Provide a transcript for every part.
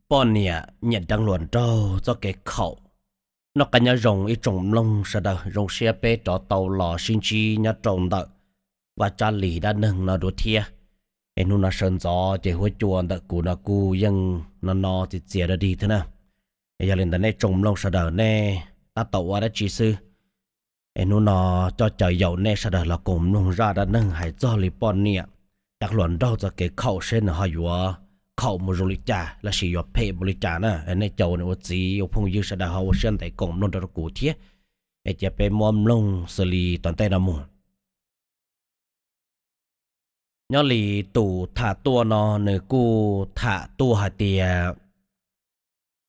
Poj niam nyiam deev hluas nraug txoj kev khaum. Noj qab nyob zoo ib tsoom mloog sawv daws, zoo siab peb rov tau los sib ntsib nyob rau ntawm Vaj Tsab Lis dab neeg no dua thiab. Es hnub no sawv ntxov ces huab cua ntawm kuv no kuj yeej no no txias txias dog dig thiab na. Yog li ntawd nej tsoom mloog sawv daws nej tab tom ua dab tsi xwb? Es hnub no coj caw yaum nej sawv daws los koom mloog zaj dab neeg hais txog li poj niam deev hluas nraug txoj kev khaum seb nws ho yuav khaum mus zoo li cas lossis yuav phem mus li cas na. Nej cov ua niam ua txiv ua phooj ywg sawv daws ho ua siab ntev koom mloog rau kuv thiab. Es cia peb muab mloog xws li tom ntej no mus. Nyob li tus tham tuaj no nws kuj tham tuaj hais tias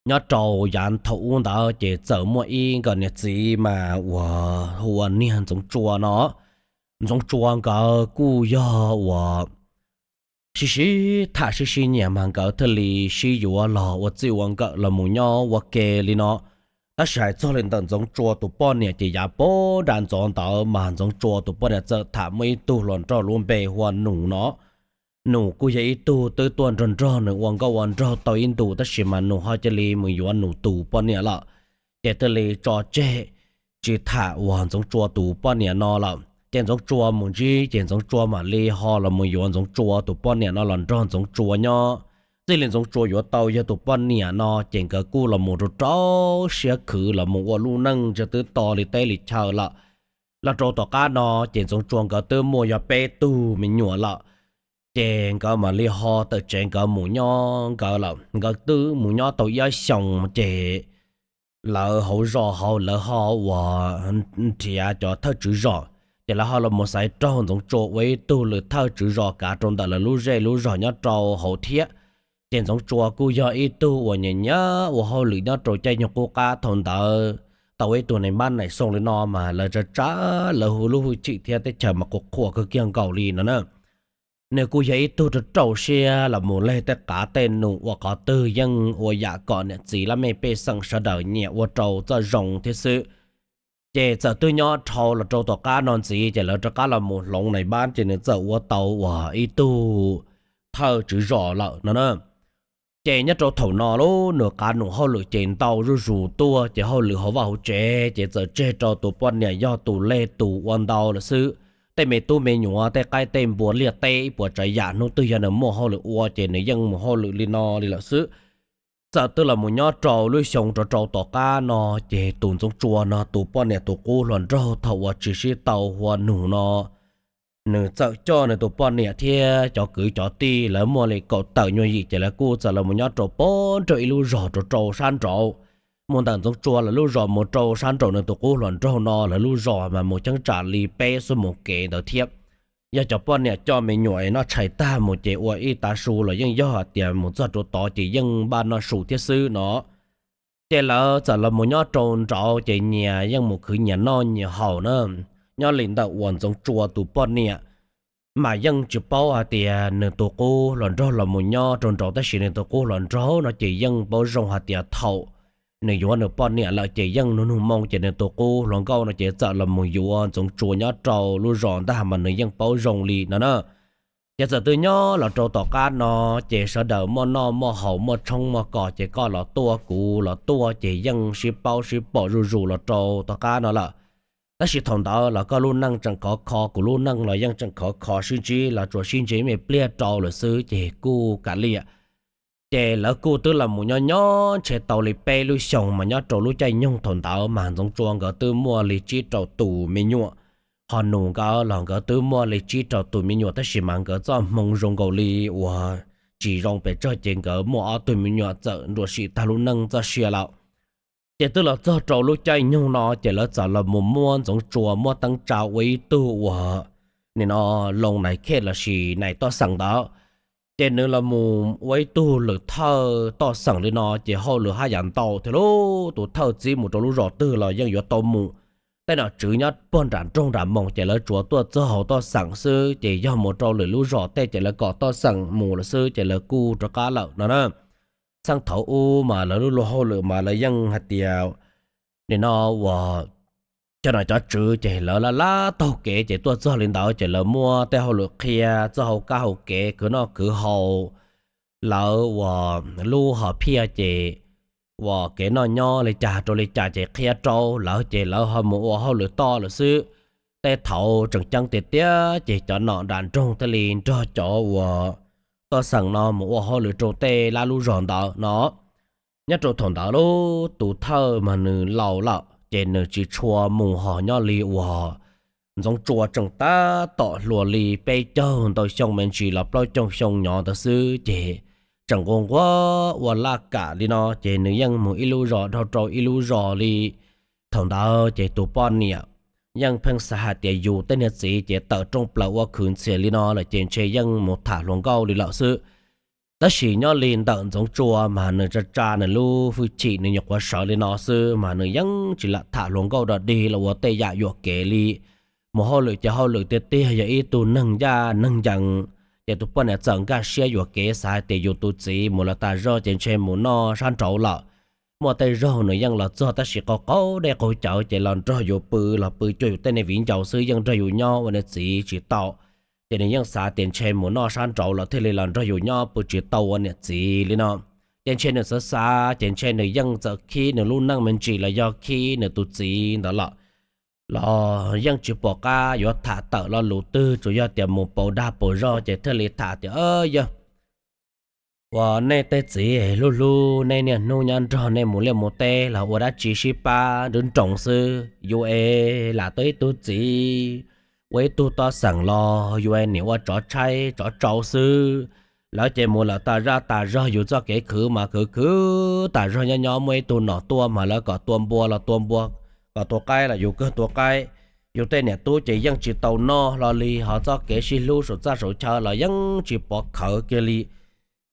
nyob rau yav thaum ub ntawd ces txawm muaj ib nkawm niam txiv mas uas hu ua niag Ntxoov Tsua no. Ntxoov Tsua nkawd kuj yog uas sib sib tham sib sib nyiam mas nkawd thiaj li sib yuav los ua txij ua nkawm los mus nyob ua ke li no. Tab sis hais txog li ntawm Ntxoov Tsua tus poj niam ces yav puag nram ntxov ntawd mas Ntxoov Tsua tus poj niam txawm tham muaj ib tug hluas nraug lub npe hu ua Nus no. Nus kuj yog ib tug twb tuaj nrog nrog nws ua nkauj ua nraug tau ib ntus tab sis mas Nus ho cia li mus yuav Nus tus poj niam lawm, ces thiaj li tso tseg tsis tham uas Ntxoov Tsua tus poj niam no lawm. Ces Ntxoov Tsua mus ntsib ces Ntxoov Tsua mam li ho los mus yuav Ntxoov Tsua tus poj niam no los nrog Ntxoov Tsua nyob. Txij li Ntxoov Tsua yuav tau yog tus poj niam no ces nkawd kuj los mus rau rau siab khwv los mus ua lub neej ntsa twb to li teb li chaw lawm. Los rau tom qab no ces Ntxoov Tsua nkawd twb muaj yog peb tug me nyuam lawm, ces nkawd mam li ho tawm tsev nkawd mus nyob nkawd lawm. Nkawd twb mus nyob tau ib ob xyoos ces lawv hauv zos hauv lawv ho uas nrhiav cov thawj tswv zos, ces lawv ho los mus xaiv raug Ntxoov Tsua ua ib tug lwm thawj tswv zos kav rau ntawm lawv lub zej lub zog nyob rau hauv thiab. Ces Ntxoov Tsua kuj yog ib tug uas nyiam nyiam ua hauj lwm nyob rau caij nyoog qub qab thaum ntawd, tau ib tug nais npab nais xoo li no mas lawv tsa tsa lawv hu lub hwj chim thiab teb chaws mas qhuas qhuas kawg kiag nkaus li no na. Nws kuj yog ib tug rau rau siab los mus leg tej qav tej num ua qhov twg yeej ua yam kom niam txiv laj mej pej xeem sawv daws nyiam ua rau txoj zoo thiab xwb. Ces txawm twb nyob dhau los rau tom qab no ntxiv ces lawv rov qab los mus hloov nais npab ces nws txawm ua tau uas ib tug thawj tswv zos lawm no na. Ces nyob rau thaum no lub nws qav num hauj lwm ces ntau zuj zus tuaj ces hauj lwm hauv vaj hauv tsev ces txawm tseg rau tus poj niam yog tus leg tus ua ntau lawm xwb. Tej me tub me nyuam tej qaib tej npua liaj teb ib puas tsav yam hnub twg yog nws muaj hauj lwm ua ces nws yeej mus hauj lwm li no li lawm xwb. Txawm twb los mus nyob rau lub xyoo rau rau tom qab no ces tus Ntxoov Tsua no tus poj niam tus qub hluas nraug thaum uas tsis sib tau hu ua Nus no, nws txawm coj nws tus poj niam thiab cov kwv cov tij lawv muaj li kaum tawm nyuag yim ces lawv kuj txawm los mus nyob rau puag nraum ib lub zos rau rau sab nraud. Mus ntawm Ntxoov Tsua lawv lub zos mus rau sab nraum nws tus qub hluas nraug no lawv lub zos mas mus cheeb tsam li peb xuab moos kev ntawd thiab. Yog cov poj niam coj me nyuam es noj tshais tag mus ces ua ib tav su los yeej yog hais tias mus txog rau tod ces yeej npaj noj su thiab xwb no. Ces lawv txawm los mus nyob rau nraud ces nyias yeej mus khwv nyias noj nyias haus na. Nyob li ntawm uas Ntxoov Tsua tus poj niam mas yeej tsis paub hais tias nws tus qub hluas nraug los mus nyob rau nraud tab sis nws tus qub hluas nraug no ces yeej paub zoo hais tias thaum nws yuav nws poj niam lawm ces yeej nug nug moo ces nws tus qub hluas nkauj no ces txawm los mus yuav Ntxoov Tsua nyob rau lub zos ntag mas nws yeej paub zoo li no na. Ces txawm twb nyob los rau tom qab no ces sawv daws muaj noj muaj haus muaj tshoob muaj kos ces koj los tuaj kuv los tuaj ces yeej sib paub sib pom zuj zus los rau tom qab no lawm. Tab sis thaum ntawd los koj lub neej tseem khov kho kuv lub neej los yeej tseem khov kho sib ntsib los tsuas sib ntsib me pliag rau lawm xwb ces kuj kav liam. Ces lawv kuj twb los mus nyob nyob ntshe tau li peb lub xyoos mas nyob rau lub caij nyoog thaum ntawd mas Ntxoov Tsua nkawd twb muaj li tsib rau tus me nyuam. Ho Nus nkawd los nkawd twb muaj li tsib rau tus me nyuam tab sis mas nkawd txoj hmoo zoo nkaus li uas tsis zoo pes tsawg ces nkawd muaj ob tug me nyuam txawm nruam sim tag lub neej txoj sia lawm. Ces twb los txog rau lub caij nyoog no ces lawv txawm los mus muab Ntxoov Tsua muab teeb tsa ua ib tug uas nim no loo nais khej lossis nais toj xeem ntawd. Ces nws los mus ua ib tug lwm thawj toj xeem li no ces hauj lwm haj yam ntau thiab lauj. Tus thawj txib mus rau lub zos twg los yeej yuav tau mus. Tej nom tswv nyob puag nram nroog nram moos ces lawv tsuas tuaj txog hauv toj xeem xwb ces yog mus rau lwm lub zos tej ces lawv kom toj xeem mus lawm xwb ces lawv kuj rov qab lawm no na. Txheej thaum ub mas lawv lub luag hauj lwm mas lawv yeej hais tias nim no uas cov nom cov tswv ces lawv lab lab taug kev ces tuaj txog li ntawd ces lawv muab tej hauj lwm qhia txoj hauv kab hauv kev khwv noj khwv haus, lawv uas lub hom phiaj ces uas kev noj nyob li cas rau li cas ces qhia rau lawv ces lawv ho mus ua hauj lwm toj lawm xwb. Tej thaum tseem ceeb tiag tiag ces cov nom nram nroog thiaj li nrog cov uas tuaj xeem no mus ua hauj lwm rau tej lab lub zos ntawd no. Nyob rau thaum ntawd lub tus thawj mas nws laus lawm ces nws tsis tshua mus hos nyob li uas Ntxoov Tsua tseem tab tom hluas li peb caug ntau xyoo me ntsis los plaub caug xyoo nyob ntawd xwb ces tseem nquag nquag ua laj kam li no ces nws yeej mus ib lub zos dhau rau ib lub zos li. Thaum ntawd ces tus poj niam yeej pheej xav hais tias yus tej niag txiv ces tawm rooj plaws ua khwv ntxhias li no lawm ces ntshe yeej mus tham hluas nkauj li lawm xwb. Tab sis nyob li ntawm Ntxoov Tsua mas nws tsa tsa nws lub hwj chim nws nyuam qhuav sawv li no xwb mas nws yeej tsis lam tham hluas nkauj dog dig los ua tej yam yuam kev li. Mus hauj lwm ces hauj lwm tiag tiag yog ib tug neeg ncaj neeg ncees. Ces tus poj niam txawm nkag siab yuam kev xav hais tias yus tus txiv mus lawm tas zog ces ntshe mus noj sab nraud lawm. Muaj tej zaug nws yeej los txog tab sis qaug qaug dej qaug cawv ces los nrog yus pw los pw cuag yus tej niag viv ncaus xwb, yeej nrog yus nyob ua niam txiv tsis tau. Ces nws yeej xav tias ntshe mus noj sab nraud los thiaj li los nrog yus nyob pw tsis tau ua niam txiv li no. Ces ntshe nws xav xav ces ntshe nws yeej txawm khib nws lub neej me ntsis los yog khib nws tus txiv ntawd lawm los yeej tsis pom qab yuav tham tawm lo lus twg, tsuas yog tias mus pauv dag pauv zog ces thiaj li tham tias, Yog uas nej tej txiv hlub hlub nej niaj hnub nyob nrog nej mus liaj mus teb los ua dab tsi sib pab nrov nroos xwb. Yus es lam tau ib tug txiv, ua ib tug toj xeem los yus es niam ua tsov tshaib tsov tsau xwb. Lawv ces mus lawm tas zaj tas zog, yus txoj kev khwv mas khwv khwv tas zog, nyob nyob muaj ib tug nom tuaj mas lawv kom tua npua los tua npua, kom tua qaib los yus kawg tua qaib. Yus tej niam tub ces yeej tsis tau noj hlo li, ho txoj kev sib hlub saum txaj saum chaw los yeej tsis pov khawv kiag li.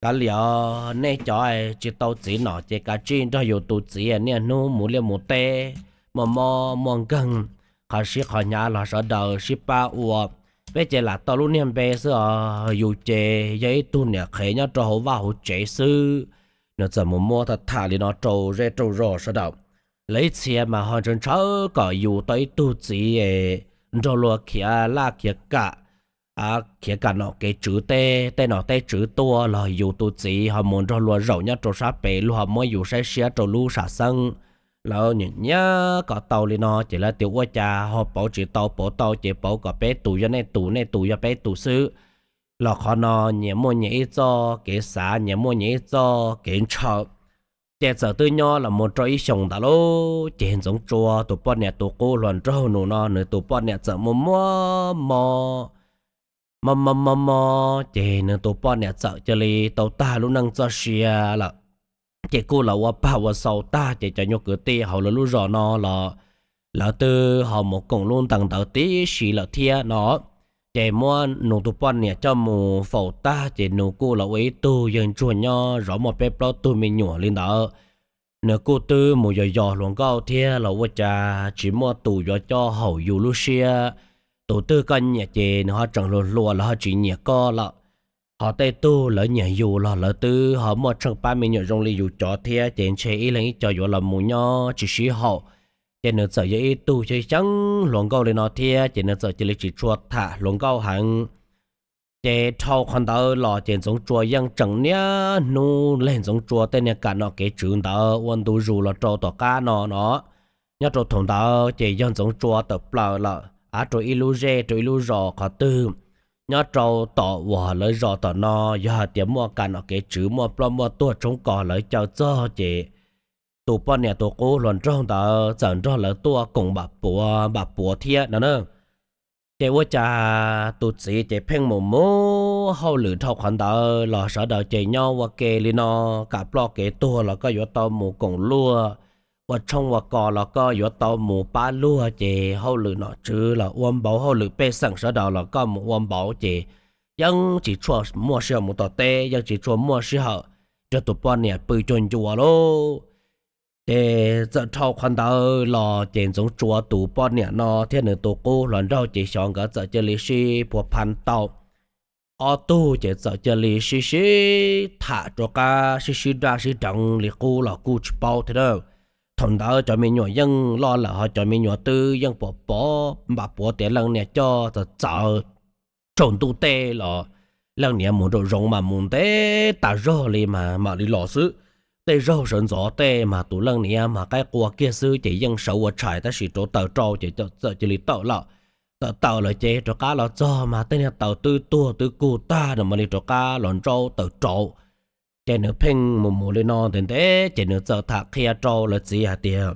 Kav liam, nej cov tsis tau txiv nom ces kav tsij nrog yus tus txiv niaj hnub mus liaj mus teb, muaj mob muaj nkeeg, qhov sib qhov hnyav los sawv daws sib pab ua. Peb ces lam tau lub niag npe xwb os, yus ces yog ib tug niam qhev nyob rau hauv vaj hauv tsev xwb. Nws txawm mus muab tham tham li no rau zej rau zos sawv daws. Lawv ib txhia mas ho ntshaw ntshaw kom yus tau ib tug txiv nrog luag khiav laj khiav kam, khiav kam nom kev tswv, tej tej nom tej tswv tuaj los yus tus txiv ho mus nrog luag zaum nyob rau sab pem, luag ho muab yus saib siab rau lub sam xeeb. Lawv nyiam nyiam kom tau li no ces lawv tias ua cas ho pauv tsis tau, pauv tau ces pauv kom peb tus yog nej tus, nej tus yog peb tus xwb. Los qhov no nyias muaj nyias ib txoj kev xav, nyias muaj nyias ib txoj kev ntshaw. Ces txawm twb nyob los mus rau ib xyoos ntawd lauj, ces Ntxoov Tsua tus poj niam tus qub hluas nraug nus no nws tus poj niam txawm muaj muaj mob, mob mob mob mob, ces nws tus poj niam txawm cia li tau tag lub neej txoj sia lawm. Ces kuj los ua pag ua xaus tag ces cov nyuag kwv tij hauv lawv lub zos no los lawv twb ho mus koom lub ntees ntawd tib si lawm thiab no. Ces muab nus tus poj niam coj mus faus tag ces nus kuj los ua ib tug yawg ntsuag nyob zov muaj peb plaub tug me nyuam li ntawd. Nws kuj twb mus yos yos hluas nkauj thiab los ua cas tsis muaj tus yuav coj haum yus lub siab. Tus twg koj nyiam ces nws ho tseem hluas hluas los ho tsis nyiam koj lawm. Ho tej tug lawv nyiam yus los lawv twb ho muaj tsheej pab me nyuam zoo li yus cov thiab ces ntshe ib leeg ib co yuav los mus nyob tsis sib haum. Ces nws txawm yog ib tug xyeeb xyeeb hluas nkauj li no thiab ces nws txawm cia li tsis tshua tham hluas nkauj heev. Ces dhau qhov ntawd los ces Ntxoov Tsua yeej tseem niaj hnub leg Ntxoov Tsua tej niag kam nom kev tswv ntawd ua ntu zus los rau tom qab no no. Nyob rau thaum ntawd ces yog Ntxoov Tsua tawm plaws lawm av rau ib lub zej rau ib lub zos qhov twg. Nyob rau tom uas lawv zos tom no, yog hais tias muaj kam nom kev tswv muaj ploj muaj tuag tshoob kos lawv caw txog ces tus poj niam tus qub hluas nraug ntawd txawm nrog lawv tuaj koom npam puav npam puav thiab no na. Ces ua cas tus txiv ces pheej mus mus hauj lwm dhau qhov ntawd los sawv daws ces nyob ua ke li no, kam ploj kev tuag los koj yuav tau mus koom luag, ua tshoob ua kos los koj yuav tau mus pab luag, ces hauj lwm nom tswv los ua npaum, hauj lwm pej xeem sawv daws los koj mus ua npaum, ces yeej tsis tshua muaj sij hawm mus tom teb, yeej tsis tshua muaj sij hawm nrog tus poj niam pw cuag ncua lauj. Ces txawm dhau qhov ntawd los ces Ntxoov Tsua tus poj niam no thiab nws tus qub hluas nraug ces xyov nkawd txawm cia li sib puag pha tau. Ob tug ces txawm cia li sib sib tham rov qab, sib sib daj sib deev li qub los kuj tsis paub thiab na. Thaum ntawd cov me nyuam yeej loj lawm, ho cov me nyuam twb yeej pom pom npam puav tias leej niam coj txawv txawv tsaus ntuj tej los leej niam mus nraum zoov mas mus ntev tas zog li mas mam li los xwb. Tej zaug sawv ntxov tej mas tus leej niam mas qaib qua kiag xwb ces yeej sawv ua tshais tab sis rauv taws rau ces txawm cia li tawm lawm. Tawm tawm lawm ces rov qab los txog mas tej niag taws twb tuag twb kug tag no mam li rov qab los ntsaub taws rauv. Ces nws pheej mus mus li no ntev ntev ces nws txawm tham qhia rau lawv txiv hais tias,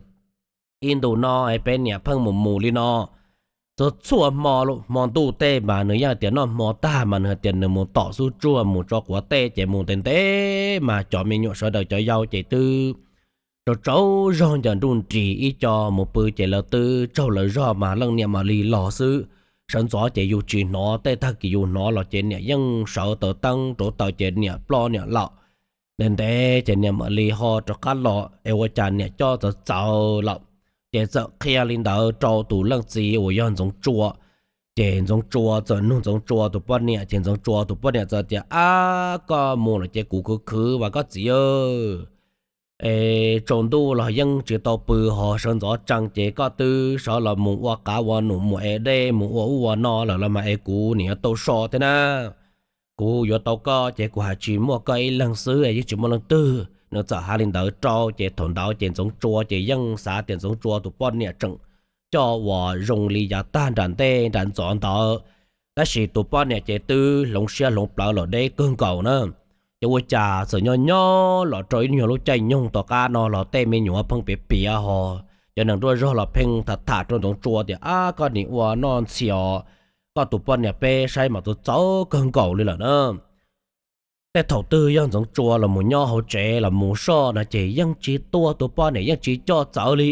ib ntus no es peb niam pheej mus mus li no txhua txhua hmo, hmo ntuj tej mas nws yeej hais tias noj hmo tag mas nws hais tias nws mus tom xub tsuag mus tso quav tej ces mus ntev ntev mas cov me nyuam sawv daws cov yau ces twb tsaug tsaug zog ncaws nruj nris ib co mus pw ces lawv twb tsaug lawv zog mas leej niam mam li los xwb. Sawv ntxov ces yus tsis hnov, tej tag kis yus hnov los ces niam yeej sawv taws teeb rauv taws ces niam ploj niam lawm. Ntev ntev ces niam mam li ho rov qab los es ua cas niam coj txawv txawv lawm. Ces txawm qhia li ntawd rau tus leej txiv uas yog Ntxoov Tsua. Ces Ntxoov Tsua txawm nug Ntxoov Tsua tus poj niam ces Ntxoov Tsua tus poj niam txawm tias, ab, koj mus lawm ces kuv khwv khwv mas koj txiv, es tsaus ntuj los yeej tsis tau pw, ho sawv ntxov tsees ces koj twb sawv los mus ua qav ua num mus es dej mus ua ub ua no lawm los mas es kuv niam yuav tau so thiab na. Kuv yuav tau koj ces kuv hais tsis muaj koj ib leeg xwb yeej tsis muaj leej twg. Nws txawm hais li ntawd rau ces thaum ntawd ces Ntxoov Tsua ces yeej xav tias Ntxoov Tsua tus poj niam tseem coj uas zoo li yav tag nram ntej nram ntxov ntawd, tab sis tus poj niam ces twb hloov siab hloov plawv los deb kawg nkaus na. Ces ua cas txawm nyob nyob los rau ib nyuag lub caij nyoog tom qab no los tej me nyuam pheej piav piav ho cov neeg nruab zog los pheej tham tham rau Ntxoov Tsua tias, ab, koj nim ua noj ntxhias os, koj tus poj niam peb saib mas txawv txawv kawg nkaus li lawm na. Tej thaum twg yog Ntxoov Tsua los mus nyob hauv tsev los mus soj no ces yeej tsis tua tus poj niam yeej tsis coj txawv li.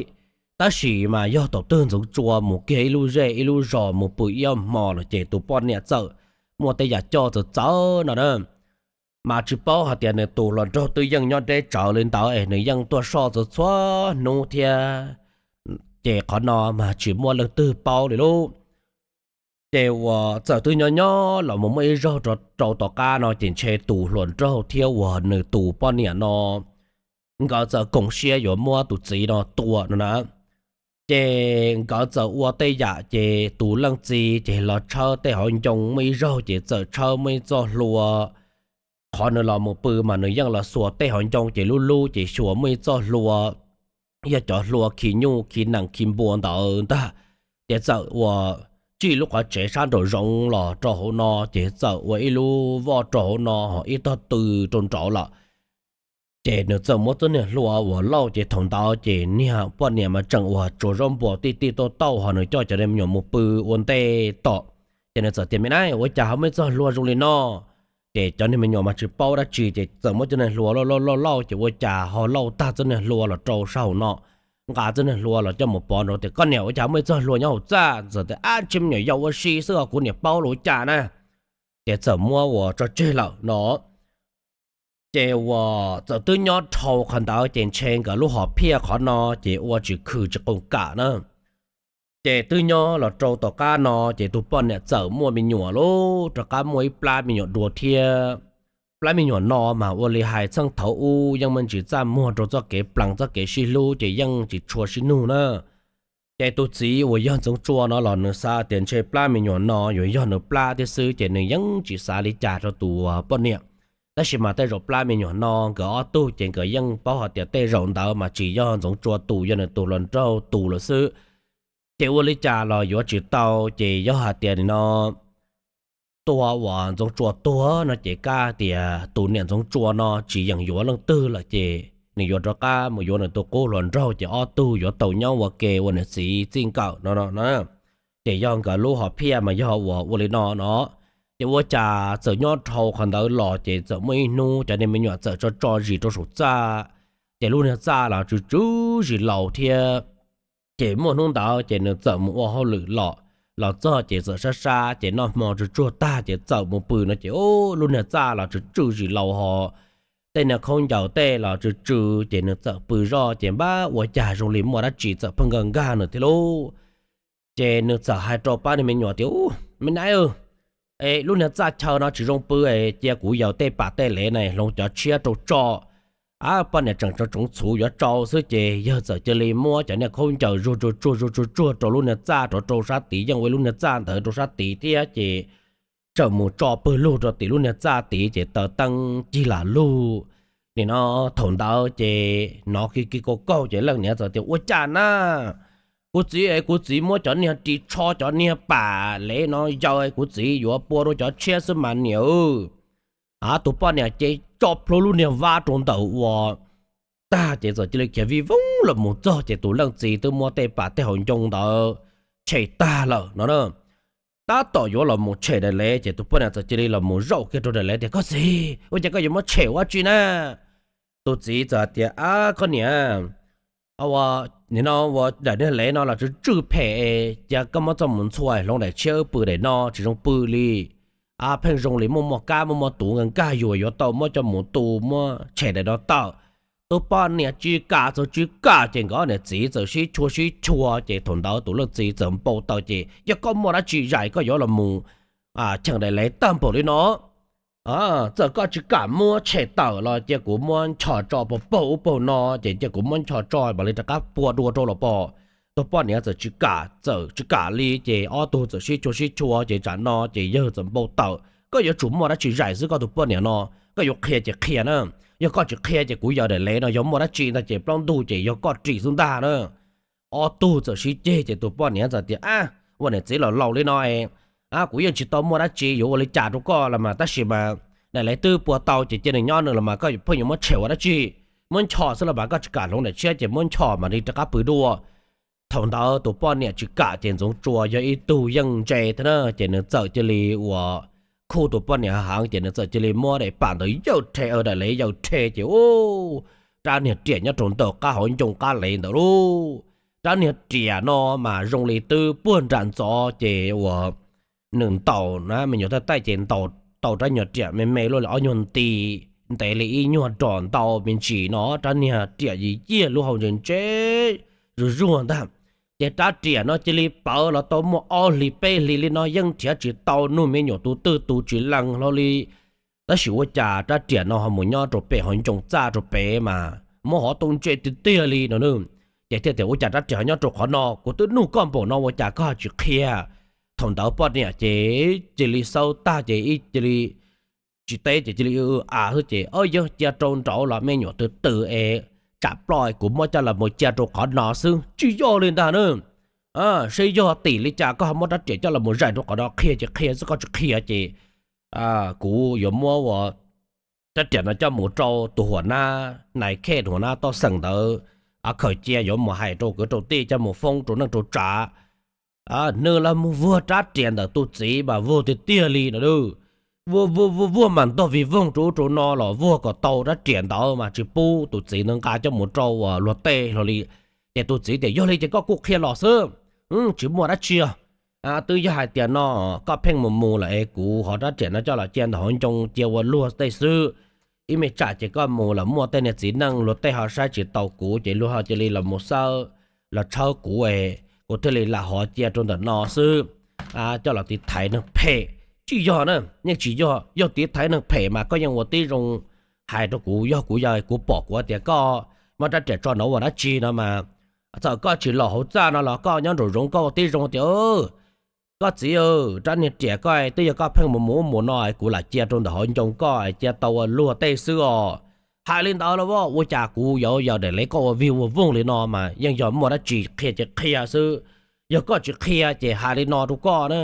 Tab sis mas yog thaum twg Ntxoov Tsua mus kiag ib lub zej ib lub zos mus pw ib ob hmo lawm ces tus poj niam txawm muaj tej yam coj txawv txawv no na. Mas tsis paub hais tias nws tus hluas nraug twb yeej nyob deb tsawv li ntawd es nws yeej tuaj soj txhua txhua hnub thiab. Ces qhov no mas tsis muaj leej twg paub li lauj. Ces uas txawm twb nyob nyob los mus muaj ib zaug rau tom qab no ces ntshe tus hluas nraug thiab uas nws tus poj niam no nkawd txawm koom siab yuav muab tus txiv no tua no na. Ces nkawd txawm ua tej yam ces tus leej txiv ces los tshawb tej hauv ncoo, muaj ib zaug ces txawm tshawb muaj ib txoj hlua. Qhov nws los mus pw mas nws yeej los xuas tej hauv ncoo ces lub lub ces xyuas muaj ib txoj hlua, yog cov hlua khi nyuj khi nees khi npua ntawd ntag. Ces txawm uas tsij lub qhov tsev sab nraum zoov los rau hauv no ces txawm ua ib lub voj rau hauv no ho ib tog tw rau nraud lawm. Ces nws txawm muab txoj niag hlua uas lauj ces thaum ntawd ces niag poj niam mas tseem uas tsuav zaub npua tij tij tauj tauj ho nws coj cov me nyuam mus pw ua ntej tom. Ces nws txawm tias, me nab, ua cas ho muaj ib txoj hlua zoo li no? Ces cov niag me nyuam mas tsis paub dab tsi ces txawm muab txoj niag hlua lauj lauj lauj lauj ces ua cas ho lauj tag txoj niag hlua los rau sab hauv no, nqa txoj niag hlua los coj mus pov nraud tias, koj niam, ua cas muaj ib txoj hlua nyob hauv txaj? Txawm tias, ab, ntshe me nyuam yaus ua si xwb os, kuv niam paub los ua cas na. Ces txawm muab uas tso tseg lawm no. Ces uas txawm twb nyob dhau qhov ntawd ces ntshe nkawd lub hom phiaj qhov no ces ua tsis khwm tsis qoos kam na. Ces twb nyob los rau tom qab no ces tus poj niam txawm muaj me nyuam lauj, rov qab muaj ib plab me nyuam dua thiab. Plab me nyuam no mas ua li hais txheej thaum ub yeej muaj ntsis txaj muag rau txoj kev plees txoj kev sib hlub ces yeej tsis tshua sib nug na. Ces tus txiv uas yog Ntxoov Tsua no los nws xav tias ntshe plab me nyuam no yuav yog nws plab thiab xwb ces nws yeej tsis xav li cas rau tus poj niam. Tab sis mas tej zaum plab me nyuam no nkawd ob tug ces nkawd yeej paub hais tias tej zaum ntawd mas tsis yog Ntxoov Tsua tus, yog nws tus hluas nraug tus lawm xwb. Ces ua li cas los yuav tsis tau, ces yog hais tias nim no tua uas Ntxoov Tsua tuag no ces kab tias tus niam Ntxoov Tsua no tsis yeem yuav leej twg lawm ces nws yuav rov qab mus yuav nws tus qub hluas nraug ces ob tug yuav tau nyob ua ke ua niam txiv txij nkawm no no. Ces yog nkawd lub hom phiaj mas yog uas ua li no no. Ces ua cas txawm nyob dhau qhov ntawd los ces txawm muaj ib hnub cov niag me nyuam txawm tso tso zis rau saum txaj, ces lub niag txaj los tsw tsw zis laus thiab. Ces muaj hnub ntawd ces nws txawm mus ua hauj lwm los, los txog ces txawm sab sab ces noj hmo tsuag tsuag tag ces txawm mus pw no ces lub niag txaj los tsw tsw zis laus ho tej niag khaub ncaws tej los tsw tsw, ces nws txawm pw zoj ces npab ua cas zoo li muaj dab tsi txawm pheej nkag nkag nws thiab lauj. Ces nws txawm hais rau pab niag me nyuam tias, me nab, es lub niag txaj chaw no tsis zoo pw, cia kuv yaws tej pam tej lev na hloov cov tshiab rau tso. Ab, poj niam tseem tsoov tsoov txhuv yuav tsau xwb ces yawg txawm cia li muab cov niag khaub ncaws zuag tsuag tsuag zuag tsuag tsuag rau lub niag txaj rau rau sab tid, yeej ua ib lub niag txaj ntawd rau sab tid thiab ces txawm mus tso pawg lug rau tim lub niag txaj tid ces taws teeb cig lam lug. Nim no thaum ntawd ces hnov ki ki kaug kaug ces leej niam txawm tias, Ua cas na? Kuv txiv es kuv txiv muab cov niag ris tsho cov niag pam lev no yawm, kuv txiv yuav pua rau cov tshiab xwb mas niam. Tus poj niam ces tso plhuav lub niag vab rau ntawm ua tag ces txawm cia li khiav vij voog los mus txog ces tus leej txiv twb muab tej pam tej hauv ncoo ntawd tshem tag lawm no na. Tab tom yuav los mus tshem daim lev ces tus poj niam txawm cia li los mus zaum kiag rau daim lev tias, Koj txiv, ua cas koj yuav muab tshem ua dab tsi na? Tus txiv txawm tias, Ab koj niam, nim no ua daim niag lev no los tsw tswj phem, cia koj muab txoj mus ntxhua hloov daim tshiab wb pw daim no tsis zoo pw li. Pheej zoo li muaj muaj kab muaj muaj tuv nkag nkag yuav yuav tau muab coj mus tu muab tshem daim no tawm. Tus poj niam tsis kam txawm tsis kam ces nkawd niam txiv txawm sib chua sib chua ces thaum ntawd tus leej txiv txawm npau taws ces, Yog koj muaj dab tsi zais koj yuav los mus cheem daim lev tag npaum li no? Txawm koj tsis kam muab tshem tawm los cia kuv muab nchos tso pag paug ub paug no ces cia kuv muab nchos tso mam li rov qab pua dua rau los pom. Tus poj niam txawm tsis kam, txawm tsis kam li ces ob tug txawm sib chua sib chua ces tsam no ces yawg txawm npau taws, Koj yuav tsum muaj dab tsi zais xwb koj tus poj niam no, koj yuav qhia ces qhia na. Yog koj tsis qhia ces kuv yawm daim lev no yog muaj dab tsi ntag ces plaub ntug ces yog koj ris xwb ntag na. Ob tug txawm sib ceg ces tus poj niam txawm tias, Ab, ua niam txiv los laus li no, kuv yeej tsis tau muaj dab tsi yuav ua li cas rau koj los mas, tab sis mas daim lev twb pua tau ces cia nws nyob nws los mas, koj pheej yuav muab tshem ua dab tsi? Muab nchos xwb los mas, koj tsis kam hloov daim tshiab ces muab nchos mam li rov qab pw dua. Thaum ntawd tus poj niam tsis kam ces Ntxoov Tsua yog ib tug yeej ntse thiab na ces nws txawm cia li ua khuj tus poj niam heev ces nws txawm cia li muab daim pam ntawd yawm rhe, daim lev yawm rhe ces rab niag riam nyob rau ntawm qab hauv ncoo qab lev ntawd lauj. Rab niag riam no mas zoo li twb puag nram ntxov ces ua nws ntaus na, me nyuam thawj taij ces ntaus tau rab nyuag riam me me luaj li ob nyuag nti, ntev li ib nyuag ros ntau me ntsis no, rab niag riam yim yiag lub hau ntse ntse zuj zuag ntag. Ces rab riam no cia li pawv los tau muaj ob hlis peb hlis li no yeej nrhiav tsis tau, nug me nyuam tus twg tus tsis lees hlo li. Tab sis ua cas rab riam no ho mus nyob rau pem hauv ncoo txaj rau pem mas muab hov tau ntse tiag tiag li no. Ces thiaj tias, Ua cas rab riam ho nyob rau qhov no, kuv twb nug koj npaum no ua cas koj ho tsis qhia? Thaum ntawd poj niam ces cia li xawb tag ces ib cia li tsis teb ces cia li a xwb ces, Yog cia rau nraud los me nyuam twg twg es tsam ploj kuv muab coj los mus cia rau qhov no xwb, tsis yog li ntag na. Seb yog tim li cas koj ho muab rab riam coj los mus zais rau qhov no, qhia ces qhia xwb, koj tsis qhia ces kuv yuav muab ua rab riam no coj mus rau tus huam nab nais khej, huam nab toj xeem ntawd khaws cia yuav mus hais rau kwv rau tij coj mus foob rau neej rau tsav. Nws los mus vuag rab riam ntawm tus txiv mas vuag tiag tiag li no. Vuag vuag vuag vuag mas ntog vij voog rau ub rau no los vuag kom tau rab riam ntawd mas tsis pub tus txiv ntawd nqa coj mus rau luag tej hlo li. Ces tus txiv tias, Yog li ces koj kuj qhia los xwb, tsis muaj dab tsi. Twb yog hais tias no koj pheej mus mus lawm es kuv hov rab riam no coj los cia ntawm hauv ncoo cia ua luag tej xwb. Ib me tsam ces koj mus los muaj tej niag txiv neej luag tej ho saib tsis taus kuv ces luag ho cia li los mus xawb los tshawb kuv es kuv thiaj li lam hov cia rau ntawm no xwb, coj los tiv thaiv neeg phem. Tsis yog na, yeej tsis yog, yog tiv thaiv neeg phem mas koj yeej ua tib zoo hais rau kuv, yog kuv yog kuv pom kuv tias koj muab rab riam tso no ua dab tsi no mas, txawm koj tsis los hauv txaj no los koj nyob nraum zoov koj ua tib zoo tias, Koj txiv, rab niag riam koj twb yog koj pheej mus mus ub mus no kuv lam cia rau ntawm hauv ncoo koj cia tau ua luag tej xwb os. Hais li ntawd los ua cas kuv yuav yawm daim lev koj ua vij ua voog li no mas yeej yog muaj dab tsi qhia ces qhia xwb. Yog koj tsis qhia ces hais li no rau koj na,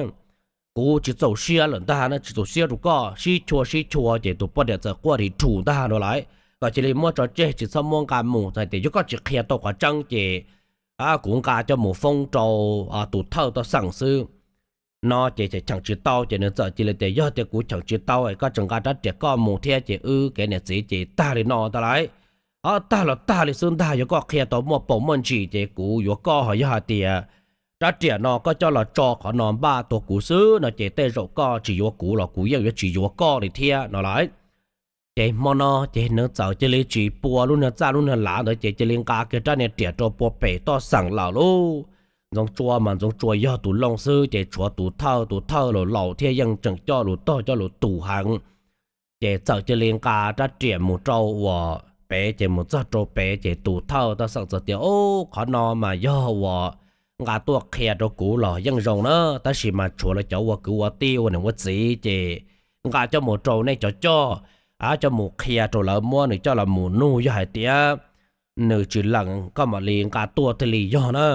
kuv tsis txaus siab lawm ntag na, tsis txaus siab rau koj. Sib chua sib chua ces tus poj niam txawm quaj ris rhum ntag no lawm, kom cia li muab tso tseg tsis txhob muab nqa mus, hais tias yog koj tsis qhia tau qhov tseeb ces kuv nqa coj mus foob rau tus thawj toj xeem xwb. No ces cheem tsis tau ces nws txawm cia li tias, Yog tias kuv cheem tsis tau es koj tseem nqa rab riam koj mus thiab ces wb kev niam txiv ces tag li no ntag lauj. Tag los tag li xwb ntag, yog koj qhia tau muaj paus muaj ntsis ces kuv yuav koj, ho yog hais tias rab riam no koj coj los tso qhov no npaj tua kuv xwb no ces tej zaum koj tsis yuav kuv los kuv yeej yuav tsis yuav koj li thiab no lawm. Ces hmo no ces nws txawm cia li tsis pua lub niag txaj lub niag lav ntawd ces cia li nqa kiag rab niag riam rau puag pem toj xeem lawm lauj. Ntxoov Tsua mas Ntxoov Tsua yog tus looj xwb ces tshuav tus thawj, tus thawj laus laus thiab yeej tseem coj lus tog coj lus tus heev. Ces txawm cia li nqa rab riam mus rau uas pem, ces mus txog rau pem ces tus thawj toj xeem txawm tias, Ub, qhov no mas yog uas nqa tuaj qhia rau kuv los yeej zoo na, tab sis mas tshuav lawv cov ua kwv ua tij ua niam ua txiv ces nqa coj mus rau nej cov coj, coj mus qhia rau lawv muab nws coj los mus nug, yog hais tias nws tsis lees koj mam li nqa tuaj thiaj li yog na.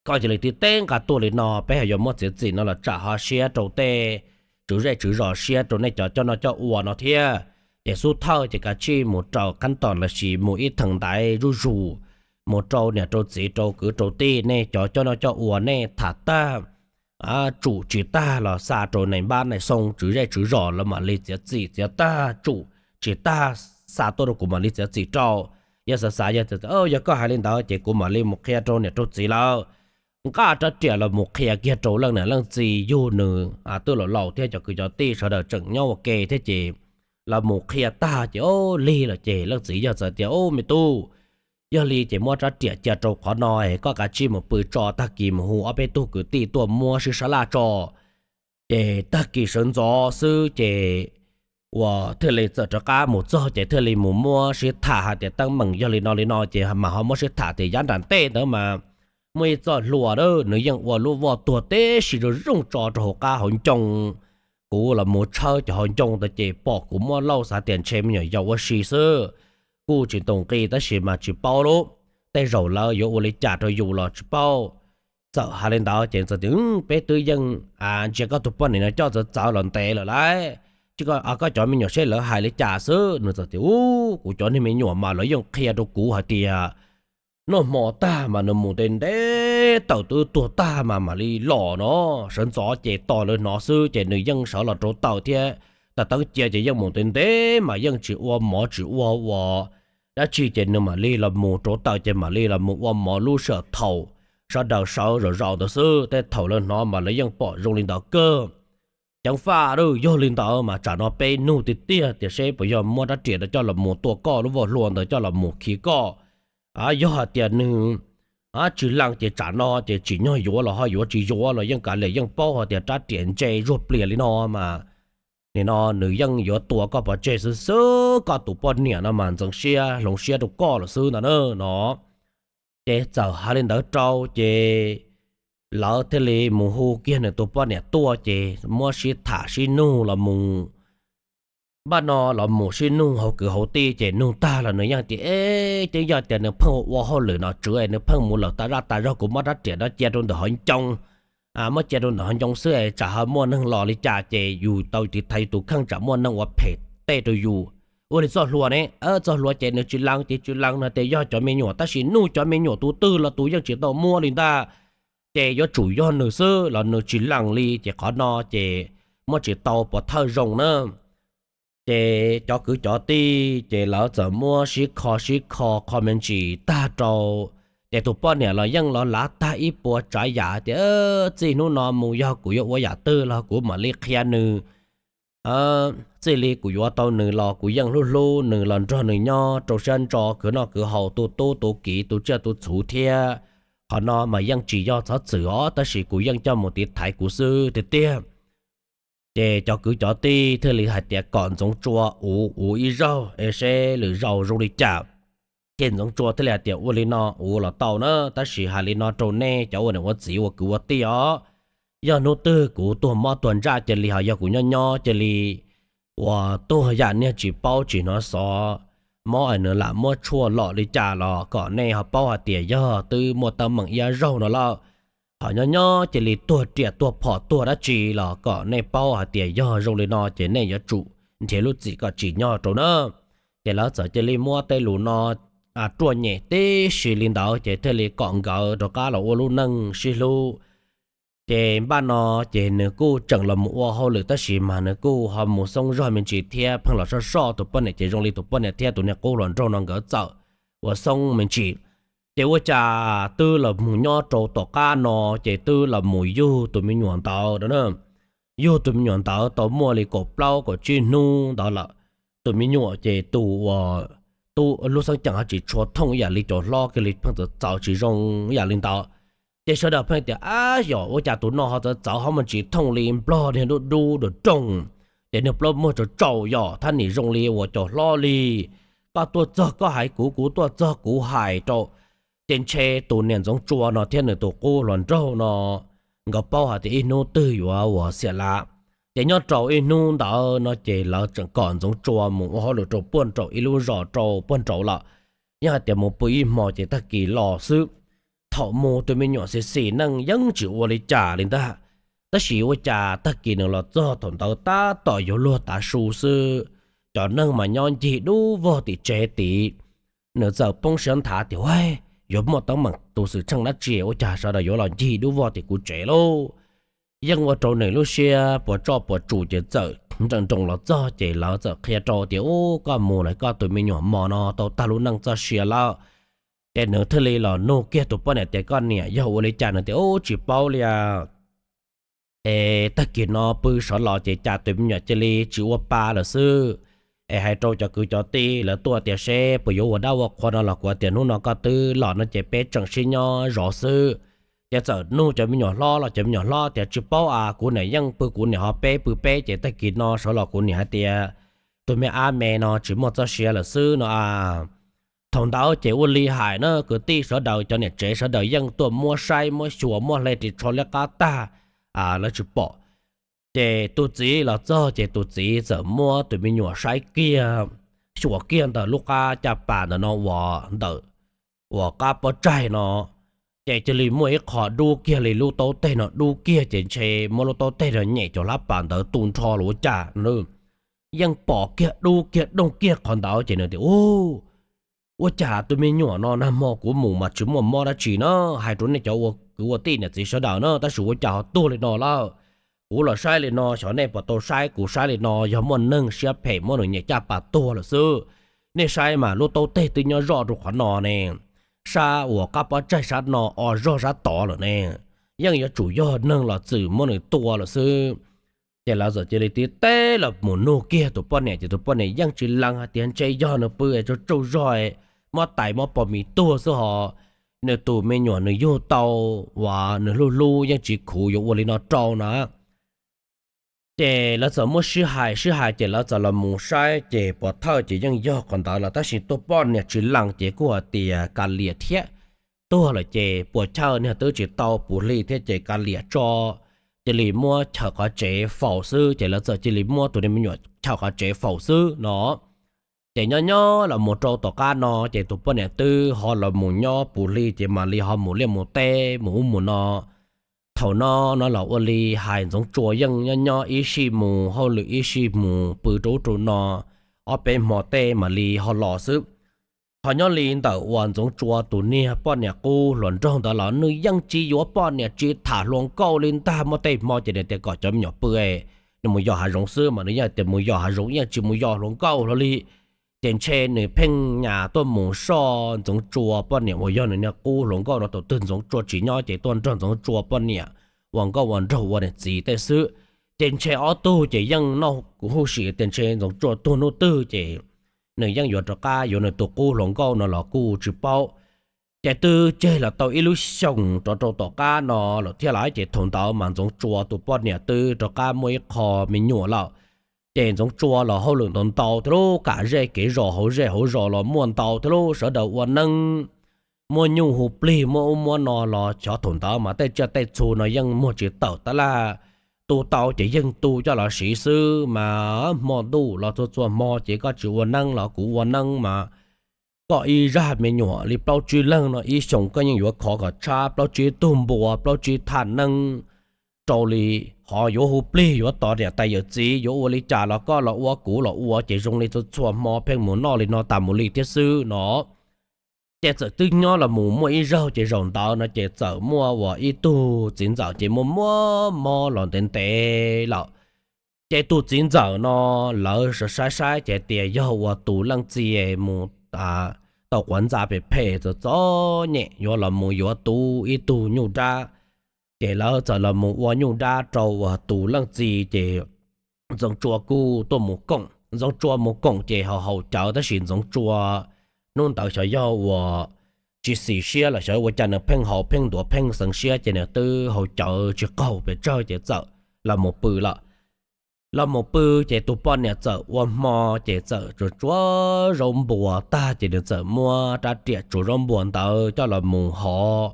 Koj cia li tib teb nqa tuaj li no, peb ho yuav muab txiav txim no los tsam ho siab rau tej tswv zej tswv zos, siab rau nej cov coj noj coj ua no thiab. Ces xub thawj ces kav tsij mus rau qab tom los sis mus ib theem ntaiv zuj zus, mus rau niam rau txiv rau kwv rau tij nej cov coj noj coj ua nej tham tag, tsum tsis tag los xa rau nais npab nais xoo tswv zej tswv zos lawv mam li txiav txim, txiav tag tsum tsis tag xa tuaj rau kuv mam li txiav txim rau. Yog xav xav yog tias yog koj hais li ntawd ces kuv mam li mus qhia rau niam rau txiv lawv nqa rab riam los mus qhia kiag rau leej niam leej txiv yug nws twb laus laus thiab cov kwv cov tij sawv daws tseem nyob ua ke thiab ces lawv mus qhia tag ces lig lawm ces leej txiv yog txawm tias, Ub me tub, yog li ces muab rab riam cia rau qhov no es koj kav tsij mus pw tso, tag kis mus hu ob peb tug kwv tij tuaj muab sib sab laj tso. Ces tag kis sawv ntxov xwb ces uas thiaj li txawm rov qab mus txog ces thiaj li mus muab sib tham hais tias teeb meem yog li no li no ces mas ho muab sib tham tias yav nram ntej ntawd mas muaj ib txoj hlua a, nws yeej ua lub voj tuag teb si zoo zoo tso rau hauv qab hauv ncoo. Kuv los mus tshawb cov hauv ncoo ntawd ces pom kuv muab lauj xav tias ntshe me nyuam yaus ua si xwb, kuj tsis ntaus nqi tab sis mas tsis paub lub, tej zaum lawv yuav ua li cas rau yus los tsis paub. Txawm hais li ntawd ces txawm tias, Peb twb yeej ntsia koj tus poj niam no coj txawv txawv los ntev lawm lauj, koj cov me nyuam seb lawv hais li cas xwb. Nws txawm tias, Ub, kuv cov niag me nyuam mas lawv yeej qhia rau kuv hais tias noj hmo tag mas nws mus ntev ntev tawm twb tuag tag mas mam li los no. Sawv ntxov ces tos lawv hnov xwb ces nws yeej sawv los rauv taws thiab, taws teeb cia ces yeej mus ntev ntev mas yeej tsis ua mov tsis ua ua dab tsi ces nws mam li los mus rauv taws ces mam li los mus ua mov lub sij hawm thaum sawv daws sawv zom zaws ntawd xwb. Tej thaum lawv hnov mas lawv yeej pom zoo li ntawd kawg. Ceev faj lauj, yog li ntawd mas tsam no peb nug tiag tiag tias seb puas yog muab rab riam coj los mus tua koj lub voj hlua ntawd coj los mus khi koj. Yog hais tias nws tsis lees ces tsam no ces tsim nyog yuav los ho yuav tsis yuav los yeej kav liam, yeej paub hais tias rab riam ntse zuag plias li no mas nim no nws yeej yuav tua koj pov tseg xwb xwb, koj tus poj niam no mas ntxeev siab hloov siab rau koj lawm xwb ntag na no. Ces txawm hais li ntawd rau ces lawv thiaj li mus hu kiag nws tus poj niam tuaj ces muab sib tham sib nug los mus. Npaj no los mus sib nug hauv kwv hauv tij ces nug tag los nws yeej tias, Eb, twb yog tias nws pheej ua hauj lwm nom tswv es nws pheej mus lawm tas zaj tas zog, kuv muab rab riam no cia rau ntawm hauv ncoo, muab cia rau ntawm hauv ncoo xwb es tsam ho muaj neeg los li cas ces yus tau tiv thaiv tus kheej tsam muaj neeg ua phem tej rau yus. Ua li txoj hlua ne, txoj hlua ces nws tsis lees ces tsis lees no tias yog cov me nyuam tab sis nug cov me nyuam tus twg los tus yeej tsis tau muab li ntag. Ces yuav tsum yog nws xwb los nws tsis lees li ces qhov no ces muab tsis tau pov thawj zoo na. Ces cov kwv cov tij ces lawv txawm muab sib kho sib kho kho me ntsis tag rau, ces tus poj niam los yeej los lav tag ib puas tsav yam tias, Txij hnub no mus yog kuv yuav ua yam twg los kuv mam li qhia nws. Txij li kuv yuav tau nws los kuv yeej hlub hlub nws los nrog nws nyob rau siab ntso, kwv noj kwv haus, tu tub tu kiv, tu tsiaj tu txhuv thiab. Qhov no mas yeej tsis yog txhob txwm os, tab sis kuv yeej coj mus tiv thaiv kuv xwb tiag tiag. Ces cov kwv cov tij thiaj li hais tias kom Ntxoov Tsua uv uv ib zaug es seb lwm zaus zoo li cas. Ces Ntxoov Tsua thiaj li hais tias, Ua li no uv los tau na, tab sis hais li no rau nej cov ua niam ua txiv ua kwv ua tij os, yog hnub twg kuv tuag mob tuag ntsaj cia li ho yog kuv nyob nyob cia li uas tuag yam niag tsis paub tsis hnov xov, mob es nws lam muab tshuaj lom li cas los kom nej ho paub hais tias yog twb muaj teeb meem ib zaug no lawm. Ho nyob nyob cia li tuag riam tuag phom tuag dab tsi los kom nej paub hais tias yog zoo li no ces nej yuav tsum nrhiav lub txim kom tsim nyog rau na. Ces lawv txawm cia li muab tej lus no ruaj nyem tib si li ntawd ces thiaj li kom nkawd rov qab los ua lub neej sib hlub. Ces npaj no ces nws kuj tseem los mus ua hauj lwm tab sis mas nws kuj ho mus xoob zog me ntsis thiab pheej los soj soj tus poj niam ces zoo li tus poj niam thiab tus niag qub hluas nraug no nkawd txawm ua xoob me ntsis. Ces ua cas twb los mus nyob rau tom qab no ces twb los mus yug tus me nyuam ntawd na. Yug tus me nyuam ntawd tau muaj li kaum plaub kaum tsib hnub ntawd lawm. Tus me nyuam ces tus uas tub lub xeeb ceem ho tsis tshua thooj ib yam li cov hlob kiag li, pheej txawv txawv tsis zoo ib yam li ntawd. Ces sawv daws pheej tias, Ab, yog ua cas tus no ho txawv txawv ho mus tsis thooj li, nplog niag dub dub dua rooj, ces niag plaub muag tsaus tsaus, yog thaj nim zoo li uas cov hlob li. Koj tuaj txog koj hais kuv, kuv tuaj txog kuv hais rau, Ces ntshe tus niam Ntxoov Tsua no thiab nws tus qub hluas nraug no nkawd paub hais tias ib hnub twg yuav ua xiam lav. Ces nyob rau ib hnub ntawd no ces lawv tseem kom Ntxoov Tsua mus ua hauj lwm rau puag nraum ib lub zos rau puag nraud lawm. Yeej hais tias mus pw ib hmo ces tag kis los xwb. Thaum mus tus me nyuam xis xis neej yeej tsis ua li cas li ntag, tab sis ua cas tag kis nws los txog thaum ntawd tab tom yuav luag tav su xwb. Cov neeg mas nyob ncig dub vog tim tsev tid. Nws txawm poob siab nthav tias, Yuav muaj teeb meem tus xwm txheej dab tsi ua cas sawv daws yuav los ncig dub vog tim kuv tsev lauj? Yeej ua rau nws lub siab puas tsuaj puas tsuaj ces txawm nrawm nroos los txog ces lawv txawm qhia rau tias, Ub, koj mus lawm, koj tus me nyuam mos no tau tag lub neej txoj sia lawm. Ces nws thiaj li los nug kiag tus poj niam tias, Koj niam, yog ua li cas? Nws tias, Ub, tsis paub li es tag kis no pw sawv los ces cas tus me nyuam cia li tsis ua pa lawm xwb. Es hais rau cov kwv cov tij lawv tuaj tias seb puas yuav ua dab ua qhua no los kuv tias hnub no koj twb los no ces peb tseem sib nyob zov xwb. Ces txawm nug cov me nyuam hlob los cov me nyuam hlob tias, Tsis paub as, kuv niam yeej pw kuv niam hov, peb pw peb, ces tag kis no sawv los kuv niam hais tias tus me ab me no tsis muaj txoj sia lawm xwb no a. Thaum ntawd ces ua li hais na, kwv tij sawv daws, cov niam tsev sawv daws yeej tuaj muab saib muab xyuas muab hle ris tsho liab qab tag, lawv tsis pom. Ces tus txiv los txog ces tus txiv txawm muab tus me nyuam saib kiag, xyuas kiag ntawm lub qab caj pas ntawm no uas ntawm uas qab pob tsaig no, ces cia li muaj ib qho dub kiag li lub taub teg no dub kiag ces ntshe muab lub taub teg no nyem cov hlab pas ntawd tu nrho los ua cas, yeej pom kiag dub kiag doog kiag qhov ntawd ces nws tias, Ub, ua cas tus me nyuam no nag hmo kuv mus mas tsis muaj mob dab tsi na, hais rau nej cov ua kwv ua tij niam txiv sawv daws na, tab sis ua cas ho tuag li no lawm? Kuv los saib li no, xyov nej puas tau saib, kuv saib li no yog muaj neeg siab phem muab nws nyem caj pas tuag lawm xwb. Nej saib mas lub taub teg twb nyob zoj rau qhov no ne, sab uas qab pob tsaig sab no o zog sab tod lawm ne, yeej yuav tsum yog neeg los txwm muab nws tua lawm xwb. Ces lawv txawm cia li tib teb los mus nug kiag tus poj niam ces tus poj niam yeej tsis lees hais tias ntshe yog nws pw es tsaug tsaug zog, muab tais muab pos mis tuag xwb ho. Nws tus me nyuam nws yug tau uas nws hlub hlub yeej tsis khuv yuav ua li no rau na. Ces lawv txawm muab sib hais sib hais ces lawv txawm los mus saib ces pov thawj ces yeej yog qhov ntawd los tab sis tus poj niam tsis lees ces kuj hais tias kav liam thiab, tuag lawm ces puas chawj niag twb tsis tau puv hli thiab ces kav liam tso, cia li muab chaws qhov tsev faus xwb. Ces lawv txawm cia li muab tus niag me nyuam chaws qhov tsev faus xwb no. Ces nyob nyob los mus rau tom qab no ces tus poj niam twb ho los mus nyob puv hli ces mam li ho mus liaj mus teb mus ub mus no. Thaum no no los ua li hais Ntxoov Tsua yeej nyob nyob ib sij mus hauj lwm ib sij mus pw rau ub rau no, ob peb hmo tej mam li ho los xwb. Ho nyob li ntawm uas Ntxoov Tsua tus niag poj niam qub hluas nraug ntawd los nws yeej tsis yuav poj niam tsis tham hluas nkauj li ntag. Muaj tej hmo ces nws tias kom cov me nyuam pw, nws mus yos hav zoov xwb mas nws yeej tias mus yos hav zoov yeej tsis mus yos hluas nkauj hlo li. Ces ntshe nws pheej nyas tuaj mus soj Ntxoov Tsua poj niam uas yog nws niag qub hluas nkauj no thaum twg Ntxoov Tsua tsis nyob ces tuaj nrog Ntxoov Tsua poj niam ua nkauj ua nraug ua niam txiv tej xwb. Ces ntshe ob tug ces yeej noj huj sim tias ntshe Ntxoov Tsua tuag hnub twg ces nws yeej yuav rov qab yuav nws tus qub hluas nkauj no los kuj tsis paub. Ces twb tseg los tau ib lub xyoos rov rau tom qab no lawm thiab lawm ces thaum ntawd mas Ntxoov Tsua tus poj niam twb rov qab muaj ib qho me nyuam lawm. Ces Ntxoov Tsua los hauj lwm ntau ntau thiab lub kam zej kev zos hauv zej hauv zos los muaj ntau thiab lub sawv daws ua neeb, muaj nyuj hu plig muaj ub muab no los xyov thaum ntawd mas tej tsiaj tej txhu no yeej muag tsis tawm tab laj. Tu tau ces yeej tu coj los siv xwb mas hmo ntuj los txhua txhua hmo ces koj tsis ua neeb los kuv ua neeb mas koj ib zaj me nyuam li plaub tsib leeg no ib xyoos koj yeej yuav khov kom tshab plaub tsib tug npua plaub tsib thaj neeb rau li. Ho yuav hu plig yuav tos niam tais yawm txiv yuav ua li cas los koj los ua kuv los ua ces zoo li txhua txhua hmo pheej mus noj li no tas mus li thiab xwb no. Ces txawm twb nyob los mus muaj ib zaug ces zaum ntawd no ces txawm muaj uas ib tug txiv ntxawm ces muaj muaj mob los ntev ntev lawm. Ces tus txiv ntxawm no lawv saib saib ces tias yog uas tus leej txiv mus tau quav ntxa phem phem txom txom nyem yuav los mus yuav tub ib tug nyuj dab. Ces lawv txawm los mus ua nyuj dab rau uas tus leej txiv ces Ntxoov Tsua kuj tuaj mus koom. Ntxoov Tsua mus koom ces ho haus cawv tab sis Ntxoov Tsua hnub ntawd xyov yog uas tsis xis siab los xyov ua cas nws pheej haus pheej ntuav pheej xeev siab ces nws twb haus cawv tsis qaug pes tsawg ces txawm los mus pw lawm. los mus pw ces tus poj niam txawm ua hmo ces txawm tsuav tsuav zaub npuas tag ces nws txawm muab rab riam tsuav zaub npuas ntawd coj los mus hov.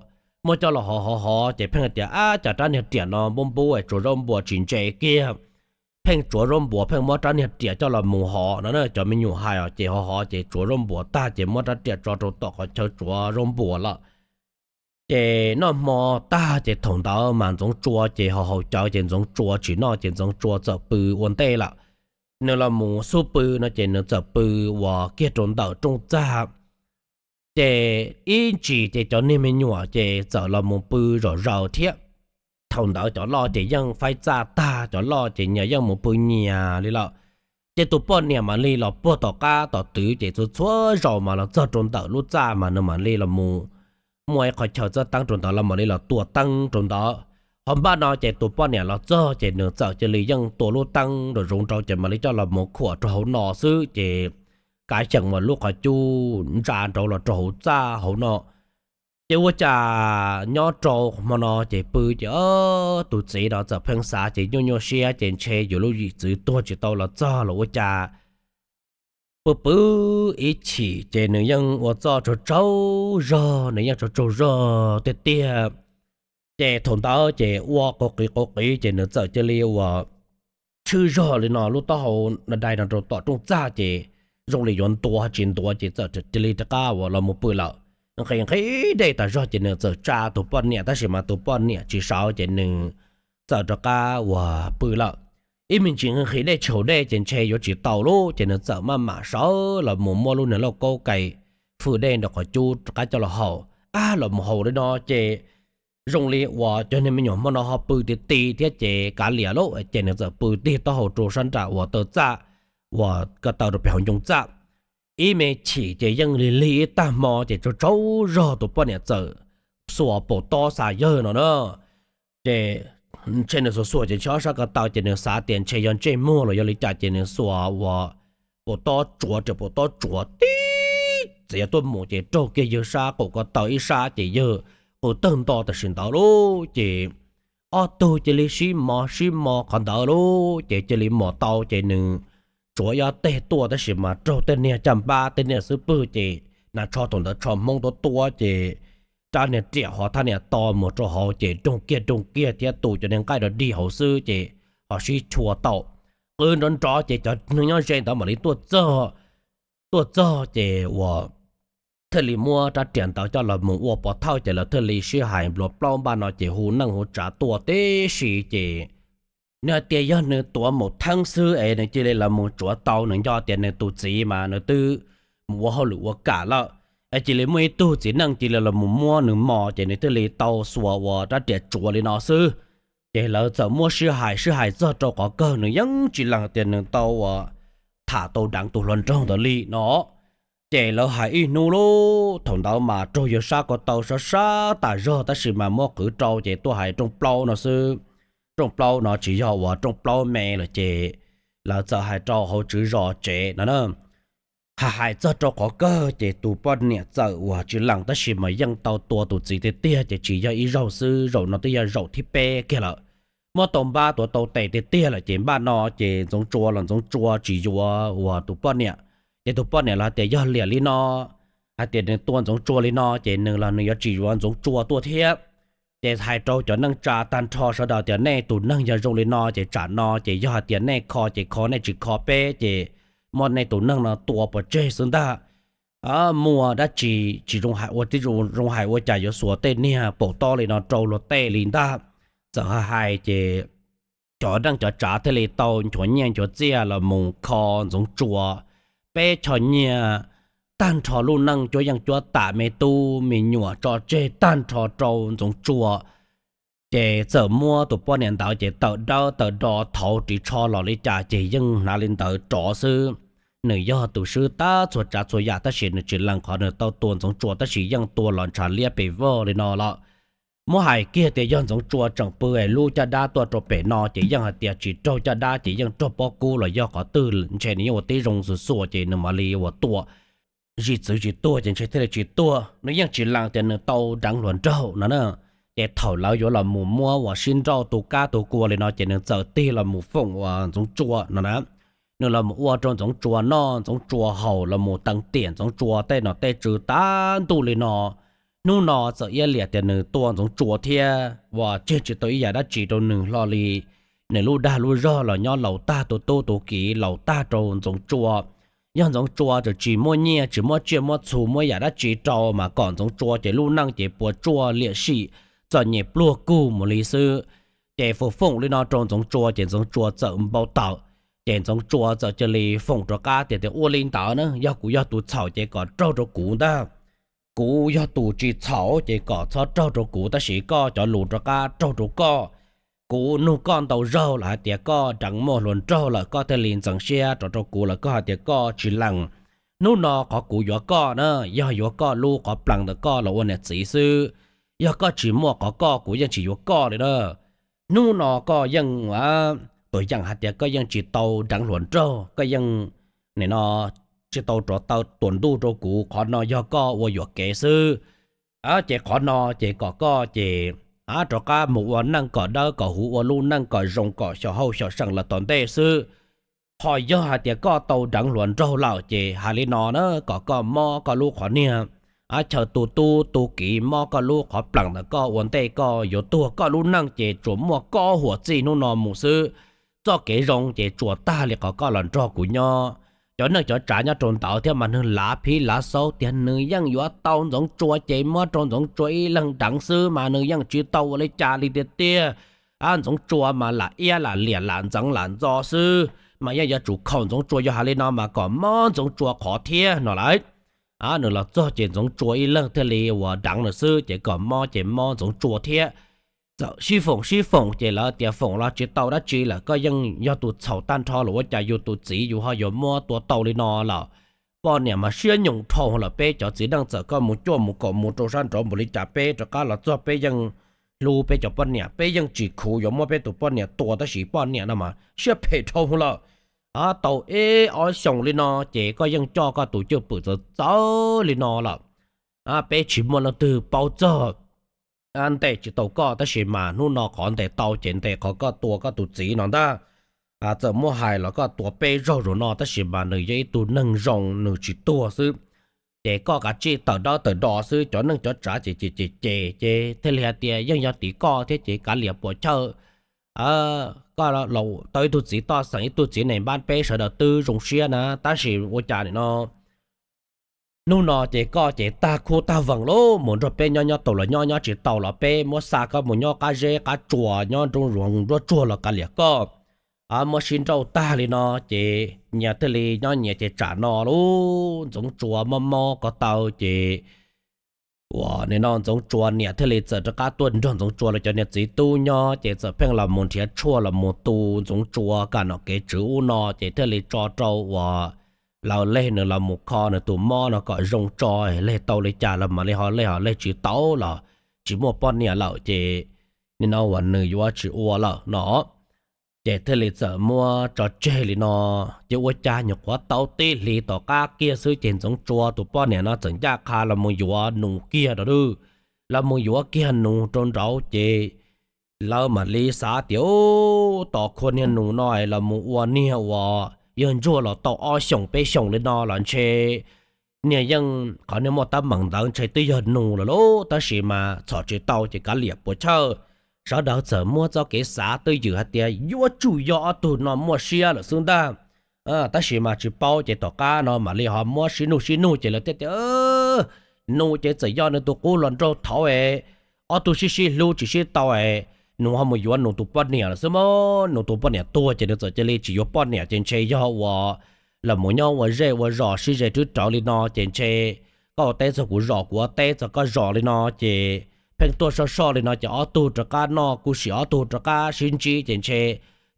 Muab coj los hov hov hov ces pheej tias, Ab, cas rab niag riam no npub npub es tsuav zaub npuas tsis ntse kiag. Pheej tsuav zaub npuas pheej muab rab niag riam coj los mus hov no na. Cov me nyuam hais os, ces hov hov ces tsuav zaub npuas tag ces muab rab riam tso rau tom qhov chaw tsuav zaub npuas lawm. Ces noj hmo tag ces thaum ntawd mas Ntxoov Tsua ces ho haus cawv ces Ntxoov Tsua tsis noj ces Ntxoov Tsua txawm pw ua ntej lawm. Nws los mus xub pw no ces nws txawm pw uas kiag rau ntawm rooj txaj. Ces ib ntsis ces cov niag me nyuam ces txawm los mus pw zom zaws thiab. Thaum ntawd cov loj ces yeej faib txaj tag, cov loj ces nyias yeej mus pw nyias li lawm. Ces tus poj niam mam li los puag tom qab tom twv ces txhua txhua zaus mas los txog rau ntawm lub txaj mas nws mam li los mus muaj ib qhov chaw txawb teeb rau ntawd los mam li los tua teeb rau ntawd. Ho npaj no ces tus poj niam los txog ces nws txawm cia li yeej tua lub teeb rau zoov rau ces mam li coj los mus khuam rau hauv no xwb ces kav xyeem mas lub qhov cub ntsa nraud los rau hauv txaj hauv no. Ces ua cas nyob rau hmo no ces pw ces tus txiv no txawm pheej xav ces nyuaj nyuaj siab ces ntshe yus lub yim txwv tuag tsis tau los txog los ua cas pw pw ib chim ces nws yeej ua txuj tsaug tsaug zog, nws yeej tsaug tsaug zog tiag tiag. Ces thaum ntawd ces ua qau qiv qau qiv ces nws txawm cia li ua tshwj zog li no lub taub hau dai no rau tom rooj txaj ces zoo li yuav ntuav tsis ntuav ces txawm cia li rov qab uas los mus pw lawm. Nqhis nqhis dej tas zog ces nws txawm tsa tus poj niam tab sis mas tus poj niam tsis sawv ces nws txawm rov qab uas pw lawm. Ib me ntsis nqhis dej tsis haus dej ces ntshe yuav tsis tau lub ces nws txawm maj mam sawv los mus muab lub niag lauj kaub kais fwm dej nraum qhov cub rov qab coj los haus. Ab, los mus haus li no ces zoo li uas cov niag me nyuam hmo no ho pw ti ti thiab ces kav liam lauj ces nws txawm pw tig taub hau rau sab nram uas taw txaj uas ko taw rau pem hauv ncoo txaj. Ib me chim ces yeej lig lig ib tag hmo ces tsaug tsaug zog tus poj niam txawm xuas paus tob xa yawg no na. Ces ntshe nws xuas xuas ces ntshe ob sab ko taw ces nws xav tias ntshe yog ntsej muag los yog li cas ces nws xuas uas paus tob tsuav riam paus tob tsuav tib txiav tuaj mus ces raug kiag yawg sab qaum ko taw ib sab ces yawg qw tawg nto tam sim ntawd lauj. Ces ob tug cia li sib mos sib mos qhov ntawd lauj ces cia li mos tau ces nws tsuav ib ob teg tuaj tab sis mas raug tej niag caj npab tej niag xub pwg ces nas tsho thaum ntawd tsho Hmoob tuab tuab ces rab niag riam ho thaj niam to mus rau hauv ces doog kiag doog kiag thiab tu cov niag nqaij rau dig hauv xwb ces ho sib chua tau. Qw nrov nrov ces cov neeg nyob ze ntawd mam li tuaj txog. Tuaj txog ces uas thiaj li muab rab riam ntawd coj los mus ua pov thawj ces lawv thiaj li sib hais npluav plaub npaj no ces hu neej hu tsav tuaj tib si ces nws hais tias yog nws tuav maum theeb xwb es nws cia li los mus tsuav tau, nws nco tias nws tus txiv mas nws twb mus ua hauj lwm ua kam lawm es cia li muaj ib tug txiv neej cia li los mus muab nws mos ces nws thiaj li tau xuas uas rab riam tsuav li no xwb. Ces lawv txawm muab sib hais sib hais txog rau qhov kawg nws yeej tsis lees tias nws tau uas tham tau deev tus hluas nraug ntawd li no. Ces lawv hais ib hnub lauj, thaum ntawd mas raug yawg sab ko taw sab sab tas zog tab sis mas muab qwv rau ces tuaj hais rooj plaub no xwb. Rooj plaub no tsis yog uas rooj plaub me lawm ces lawv txawm hais rau hauv tswv zos tsev no na. Hais hais txog rau qhov kawg ces tus poj niam txawm uas tsis lees tab sis mas yeej tau tua tus txiv tiag tiag ces tsis yog ib zaug xwb, zaum no twb yog zaum thib peb kiag lawm. Muab tau npab tuav tau tes tiag tiag lawm ces npaj no ces Ntxoov Tsua los Ntxoov Tsua tsis yuav uas tus poj niam. Ces tus poj niam los hais tias yog liam li no, hais tias nws tua Ntxoov Tsua li no ces nws los nws yuav tsis yuav Ntxoov Tsua tuaj thiab. Ces hais rau cov neej tsa tag nrho sawv daws tias nej tus neeg yog zoo li no ces tsam no ces yog hais tias nej kho ces kho, nej tsis kho peb ces muab nej tus neeg no tua pov tseg xwb ntag. Muaj dab tsi tsis zoo hais ua tib zoo hais ua cas yuav xuas tej niag paum tob li no rau luag tej li ntag. Txawm hais hais ces cov neej cov tsav thiaj li tau nchuav nyiaj nchuav txiaj los mus kho Ntxoov Tsua peb choj nyiaj tag nrho lub neej cuab yeej cuab tam me tub me nyuam tso tseg tag nrho rau Ntxoov Tsua. Ces txawm muab tus poj niam ntawd ces tawm dawb tawm do thauv ris tsho los li cas ces yeej hnav li ntawd rov xwb. Nws yog tus swb tab txhua tsav txhua yam tab sis nws tsis lees qhov nws tau tua Ntxoov Tsua tab sis yeej tua los ntshav liab pes vog li no lawm. Muab hais kiag tias yog Ntxoov Tsua tseem pw es lub caj dab tuaj rau pem no ces yeej hais tias tsis raug caj dab ces yeej raug pob kub los yog qhov twg ntshe nws yeej ua tib zoo xuas xuas ces nws mam li ua tua. Zim txwv tsis tuag ces ntshe thiaj li tsis tuag, nws yeej tsis lees tias nws tau deev hluas nraug no na. Ces thaum lawv yuav los mus muab uas sib nrauj tu kab tu kua li no ces nws txawm tig los mus foom uas Ntxoov Tsua no na. Nws los mus ua rau Ntxoov Tsua noj, Ntxoov Tsua haus, los mus teev tiam Ntxoov Tsua tej nom tej tswv tag ntuj li no. Hnub no txawm iab liam tias nws tua Ntxoov Tsua thiab uas tseg tsis tau ib yam dab tsi rau nws hlo li. Nws lub dag lub zog los nyob laus tag, tus tub tus kiv laus tag rau Ntxoov Tsua. Yog Ntxoov Tsua txawm tsis muaj nyiaj tsis muaj tsiaj muaj txhu muaj yam dab tsi rau mas kom Ntxoov Tsua ces lub neej ces puas tsuaj liam sim txom nyem pluag kug mus li xwb. Ces foom foom li no rau Ntxoov Tsua ces Ntxoov Tsua txawm npau taws. Ces Ntxoov Tsua txawm cia li foom rov qab tias, tias ua li ntawd na, yog kuv yog tus txhaum ces kom raug rau kuv ntag. Kuv yog tus tsis txhaum ces kom txhob raug rau kuv, tab sis koj cov lus rov qab raug rau koj. Kuv nug koj ntau zaug lawm hais tias koj deev muaj hluas nraug lawm koj thiaj li ntxeev siab rov rau kuv lawm, koj hais tias koj tsis lees. Hnub no qhov kuv yuav koj na, yog yuav koj lub qhov plees ntawm koj los ua niam txiv xwb. Yog koj tsis muaj qhov koj kuv yeej tsis yuav koj li na. Hnub no koj yeej, tus yeem hais tias koj yeej tsis tau deev hluas nraug, koj yeej nim no tsis tau rov taw tuam ntuj rau kuv, qhov no yog koj ua yuam kev xwb. Ces qhov no ces kom koj ces rov qab mus ua neej kom dawb kom huv, ua lub neej kom zoo kom xyaum hauj xyaum seem lawm tom ntej xwb. Ho yog hais tias koj tau deev hluas nraug lawm ces hais li no na, kom koj mob koj lub qhov niag chaw tu tub tu kiv, mob koj lub qhov plees ntawm koj ua ntej koj yuav tuag, koj lub neej ces tsuas muaj koj huam txij hnub no mus xwb. Txoj kev zoo ces tsuas tag li qhov koj los nrog kuv nyob. Cov neej cov tsav nyob rau ntawd thiab mas nws lav phib lav xaub tias nws yeej yuav tau Ntxoov Tsua ces muab rau Ntxoov Tsua ib leeg deev xwb mas nws yeej tsis tau ua li cas li tiag tiag. Ntxoov Tsua mas lam iab lam liam lam ntxeev lam ntxo xwb mas yeej yuav tsum khaum Ntxoov Tsua, yog hais li no mas kom mob Ntxoov Tsua qhov thiab no lauj. Nws los txog ces Ntxoov Tsua ib leeg thiaj li uas deev nws xwb, ces kom mob ces mob Ntxoov Tsua thiab. Txawm sib foom sib foom ces lawv tias foom los tsis tau dab tsi lawm, koj yeej yog tus txhaum tag nrho lawm, ua cas yus tus txiv yus ho yuav muab tua tau li no lawm. Poj niam mas siab nyoos dhau lawm, peb cov txiv neej txawm koj mus cuaj mus kaum mus rau sab nraud npaum li cas peb rov qab los txog peb yeej hlub peb cov poj niam, peb yeej tsis khuv yuav muab peb tus poj niam tua, tab sis poj niam no mas siab phem dhau lawm. Tau ib ob xyoos li no ces koj yeej coj koj tus cwj pwm txawv txawv li no lawm. Peb tsis muaj leej twg paub txog ntes tsis tau koj, tab sis mas hnub no qhov ntes tau ces ntes qhov koj tua koj tus txiv no ntag. Txawm muab hais los koj tua peb zaug zaum no tab sis mas nws yog ib tug neeg zoo, nws tsis tuag xwb. Ces koj kav tsij tawm dawb tawm do xwb, cov neej cov tsav ces ces ces ces ces thiaj li hais tias yeej yog tim koj thiab ces kav liam puas chawj. Koj los tau ib tug txiv toj xeem, ib tug txiv neeg npab, peb sawv daws twb zoo siab na, tab sis ua cas nim no hnub no ces koj ces tag khub tag vees lawm, mus nrog peb nyob nyob tau los nyob, nyob tsis tau los peb muab xa koj mus nyob qab zeb qab tsua, nyob nruab zoov nruab tsuag los kav liam koj. Muab sib nrauj tag li no ces nyias thiaj li nyob nyias ces tsam no lub Ntxoov Tsua mob mob ko taw ces uas nim no Ntxoov Tsua niam thiaj li txawm rov qab tuaj nrog Ntxoov Tsua los cov niag txiv tub nyob ces txawm pheej los mus nrhiav tshuaj los mus tu Ntxoov Tsua kam nom kev tswv ub no ces thiaj li tso rau uas lawv leg nws los mus kho nws tus mob no kom zoo tso, leg tau li cas los mam li ho leg, ho leg tsis tau los tsis muaj poj niam lawm ces nim no uas nws yuav tsis ua lawm no. Ces thiaj li txawm muab tso tseg li no. Ces ua cas nyuam qhuav tau tib hlis tom qab kiag xwb ces Ntxoov Tsua tus poj niam no txawm ncaj qha los mus yuav nus kiag rau, los mus yuav kiag nus rau nraud ces lawv mam li xav tias, tos khua niag nus no los mus ua niag uas yawg ntsuag los tau ob xyoos peb xyoos li no los ntshe niag yeej, qhov niag muaj teeb meem ntawd ntshe twb yog nus lawm lauj, tab sis mas txhom tsis tau ces kav liam puas chawj. Sawv daws txawm muab txoj kev xav twj ywm hais tias yuav tsum yog ob tug no muaj siab lawm xwb ntag. Tab sis mas tsis paub ces tom qab no mam li ho muab sib nug sib nug ces lawv thiaj tias, nus ces txawm yog nws tus qub hluas nraug thaud es ob tug sib sib hlub tsis sib tau es nus ho mus yuav nus tus poj niam lawm xwb mog. Nus tus poj niam tuag ces nws txawm cia li tsis yuav poj niam ces ntshe yog uas los mus nyob ua zej ua zos sib ze twb rawv li no ces ntshe koj ua teb txog kuv zos, kuv ua teb txog koj zos li no ces pheej tuaj soj soj li no ces ob tug rov qab noj kuj sim, ob tug rov qab sib ntsib ces ntshe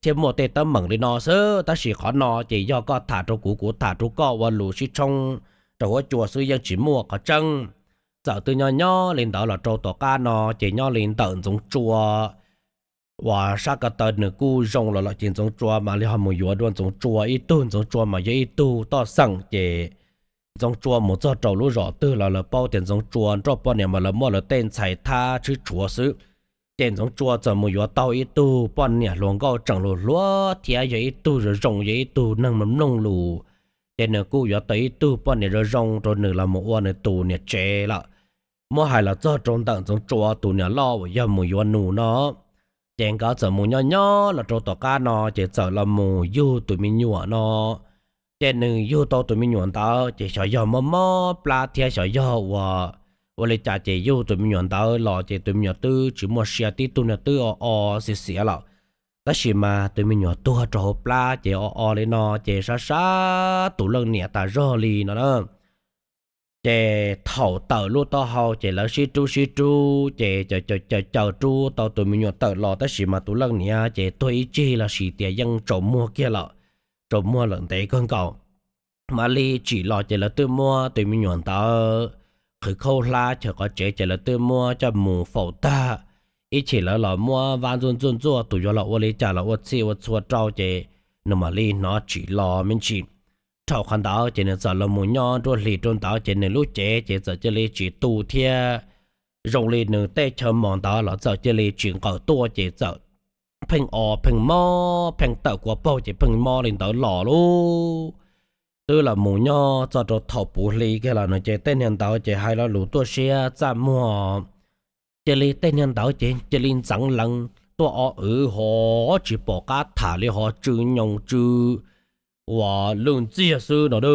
thiaj muaj tej teeb meem li no xwb. Tab sis qhov no ces yog koj tham rau kuv, kuv tham rau koj ua lus sib tshoob rau huab cua xwb, yeej tsis muaj qhov tseeb. Txawm twb nyob nyob li ntawd los rau tom qab no ces nyob li ntawm Ntxoov Tsua uas sab ko taw nws kuj zoo los lawm ces Ntxoov Tsua mam li ho mus yuav dua Ntxoov Tsua ib tug, Ntxoov Tsua mas yog ib tug toj xeem ces Ntxoov Tsua mus txog rau lub zos twg los lawv paub tias Ntxoov Tsua nrog poj niam mas lawv muaj lawv tej ntxhais thab tshwb tshuav xwb. Ces Ntxoov Tsua txawm mus yuav tau ib tug poj niam hluas nkauj tseem hluas hluas thiab yog ib tug zoo zoo, yog ib tug neeg mloog lus. Ces nws kuj yuav tau ib tug poj niam zoo zoo rau nws los mus ua nws tus niam tsev lawm. Muab hais los txog rau ntawm Ntxoov Tsua tus niam loj uas yog mus yuav nus no, ces nkawd txawm mus nyob nyob los rau tom qab no ces txawm los mus yug tus me nyuam no. Ces nws yug tau tus me nyuam ntawd ces xyov yog mob mob plab thiab xyov yog ua, ua li cas ces yug tus me nyuam ntawd los ces tus me nyuam twb tsis muaj sia, tib tug no twb o o xiav xiav lawm. Tab sis mas tus me nyuam tuag rau hauv plab ces o o li no ces sab sab tus leej niam tas zog li no na. Ces thaum tawm lub taub hau ces lawv sib rub sib rub ces caws caws rub tau tus me nyuam tawm los, tab sis mas tus leej niam ces tuag ib tsig los sis tias yeej tsaus muag kiag lawm, tsaus muag lawm ntev kawg nkaus. Mam li tsim los ces lawv twb muab tus me nyuam ntawd qhwv khaub hlab chaws qhov tsev ces lawv twb muab coj mus faus tag. Ib chim lawv los muab vab ntxuaj ntxuaj ntxuaj tus yuav los ua li cas los ua txhij ua txhua rau ces nws mam li hnov tsim los me ntsis. Dhau qhov ntawd ces nws txawm los mus nyob nruab hlis rau ntawd ces nws lub cev ces txawm cia li tsis tu thiab. Zoo li nws tej chaw mos ntawd los txawm cia li tsis nqawm tuaj ces txawm pheej o pheej mob, pheej tawm kua paug ces pheej mob li ntawd los lauj. Twb los mus nyob txog rau thaum puv hli kiag los no ces tej niag ntawd ces hais lo lus tuaj siab txaj muag. Cia li tej niag ntawd ces cia li ntxeev lees tuaj o wv ho tsis pom qab tham li ho tsw nyoos tsw uas lwj ntxiag xwb no.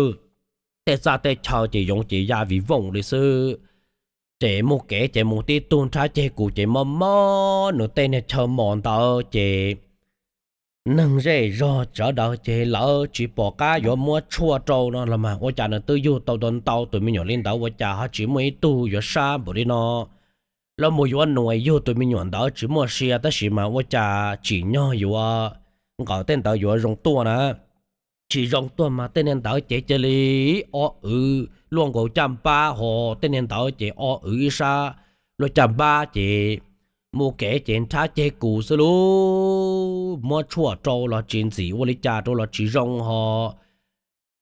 Tej txaj tej chaw ces yoov ces ya vim vooj li xwb. Ces mus kev ces mus tib tug nrhab ceg kus ces mob mob nws tej niag chaw mos ntawd ces neeg zej zog sawv daws ces lawv tsis pom qab yuav muab tshuaj rau no los mas ua cas nws twb yug tau ntau tus me nyuam li ntawd ua cas ho tsis muaj ib tug yuav sab npaum li no. Los mus yuav nus yug tus me nyuam ntawd tsis muaj sia tab sis mas ua cas tsim nyog yuav nqawm tej ntawd yuav zoo tuaj na. Tsis zoo tuaj mas tej niag ntawd ces cia li o wv luaj nkaus caj npab ho tej niag ntawd ces o wv ib sab luaj caj npab ces mus kev ces nrhab ceg kus xwb lauj. Muab tshuaj rau los tsis ntxim, ua li cas rau los tsis zoo ho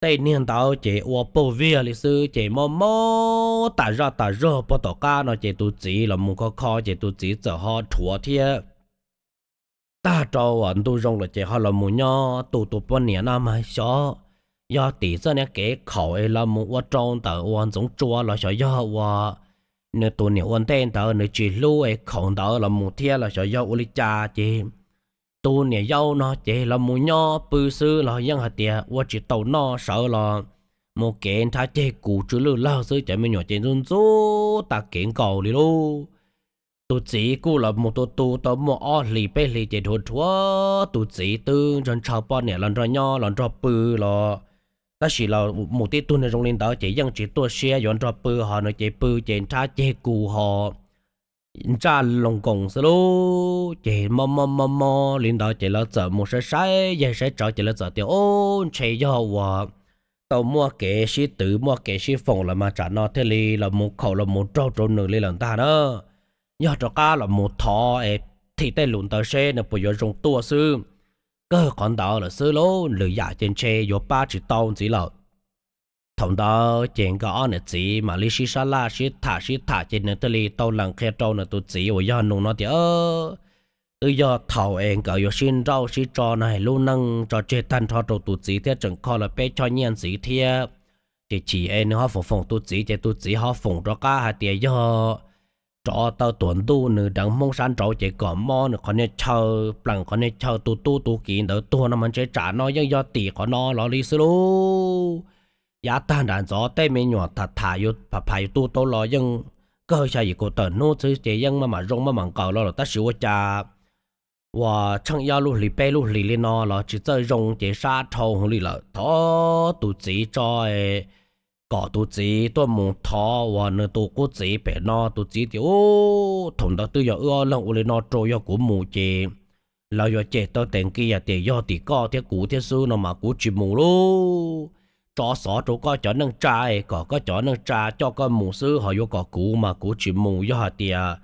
tej niag ntawd ces ua paug viag li xwb ces mob mob tas zaj tas zog. Puag tom qab no ces tus txiv los mus kho kho ces tus txiv txawm ho rhuav thiab. Tag rau ntu zoo lawm ces ho los mus nyob tu tus poj niam no mas xyov yog tim txoj niag kev khaum es los mus ua rau ntawm uas Ntxoov Tsua los xyov yog uas nws tus niam ua ntej ntawd nws tsis hlub es khaum ntawd los mus thiab los xyov yog ua li cas ces tus niam yau no ces los mus nyob pw xwb los yeej hais tias ua tsis tau noj sawv los mus kev nrhab ceg kus tsw lwj lawg xwb. Cov me nyuam ces ntxub ntxub tag kev nkaus li lauj. Tus txiv kuj los mus tu tu tau muaj ob hlis peb hlis ces dhuav dhuav tus txiv twb ntshaw ntshaw poj niam los nrog nyob los nrog pw los, tab sis los mus tib tug niag zoo li ntawd ces yeej tsis tuaj siab yuav nrog pw ho nws ces pw ces nrhab ceg kus ho ntsaj loo nkoos xwb lauj. Ces mob mob mob mob li ntawd ces lawv txawm mus saib saib yeej saib tsawv ces lawv txawm tias, Ub, ntshe yog uas tau muaj kev sib twv muaj kev sib foom lawm mas tsam no thiaj li los mus khaum los mus raug rau nws li lawm ntag na. Yog rov qab los mus thov es thim tej lus ntawd seb nws puas yuav zoo tuaj xwb. Kawg qhov ntawd lawm xwb lauj, lwm yam ces ntshe yuav pab tsis tau ntxiv lawm. Thaum ntawd ces nkawd ob niam txiv mam li sib sab laj sib tham sib tham ces nws thiaj li tau lees qhia rau nws tus txiv uas yog nus no tias, Twb yog thaum es nkawd yuav sib nrauj sib tso no es lub neej tso tseg tag nrho rau tus txiv thiab tseem kho lawv peb choj nyiaj ntxiv thiab. Ces chim es nws ho foom foom tus txiv ces tus txiv ho foom rov qab hais tias yog rov taw tuam ntuj nws deev Hmoob sab nraud ces kom mob nws qhov niag chaw, plees qhov niag chaw tu tub tu kiv ntawd tuag no mas ntshe tsam no yeej yog tim qhov no los li xwb lauj. Yav tag nram ntxov tej me nyuam tham tham yus pham pham yus tu tau los yeej kawg xya yim kaum tawm hnub xwb ces yeej maj mam zoo maj mam nqaws los lawm tab sis ua cas uas tsheej ib ob lub hlis peb lub hlis li no los tsis txawj zoo ces sab dhau hwv li lawm. Thov tus txiv tso kom tus txiv tuaj mus thov uas nws tus qub txiv pem no. Tus txiv tias, Ub, thaum ntawd twb yog wb ob leeg ua li no rau, yog kuv mus ces lawv yuav cem taw tes nqi hais tias yog tim koj thiab kuv thiab xwb no mas kuv tsis mus lauj. Tso xov rau koj cov neej tsa es kom koj cov neej tsa coj koj mus xwb, ho yuav kom kuv mas kuv tsis mus. Yog hais tias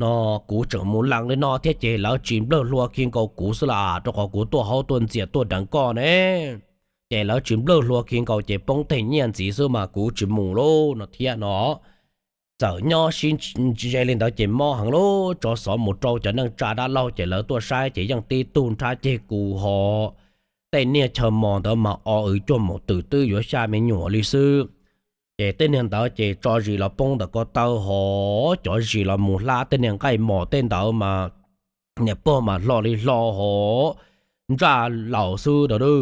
no kuv tseem mus lees li no thiab ces lawv tsis nplawg hlua khi nkaus kuv xwb las, rau qhov kuv tuaj haub tuaj ntxias tuaj deev koj ne. ces lawv tsis nplawj hlua kiag nkaus ces poob teg nyiaj ntxiv xwb mas kuv tsis mus lauj no thiab no. Txawm nyob sib ze li ntawd ces mob heev lauj, tso xov mus rau cov neej tsa dab laug ces lawv tuaj saib ces yeej tib tug nrhab ceg kus ho tej niag chaw mos ntawd mas o ws cuag maum twm twb yuav xya me nyuam li xwb. Ces tej niag ntawd ces tso zis los poob ntawm ko taw ho cov zis los mus hlab tej niag nqaij mos tej ntawd mas niam pog mas hlo li hlo ho ntsaj laus xwb a.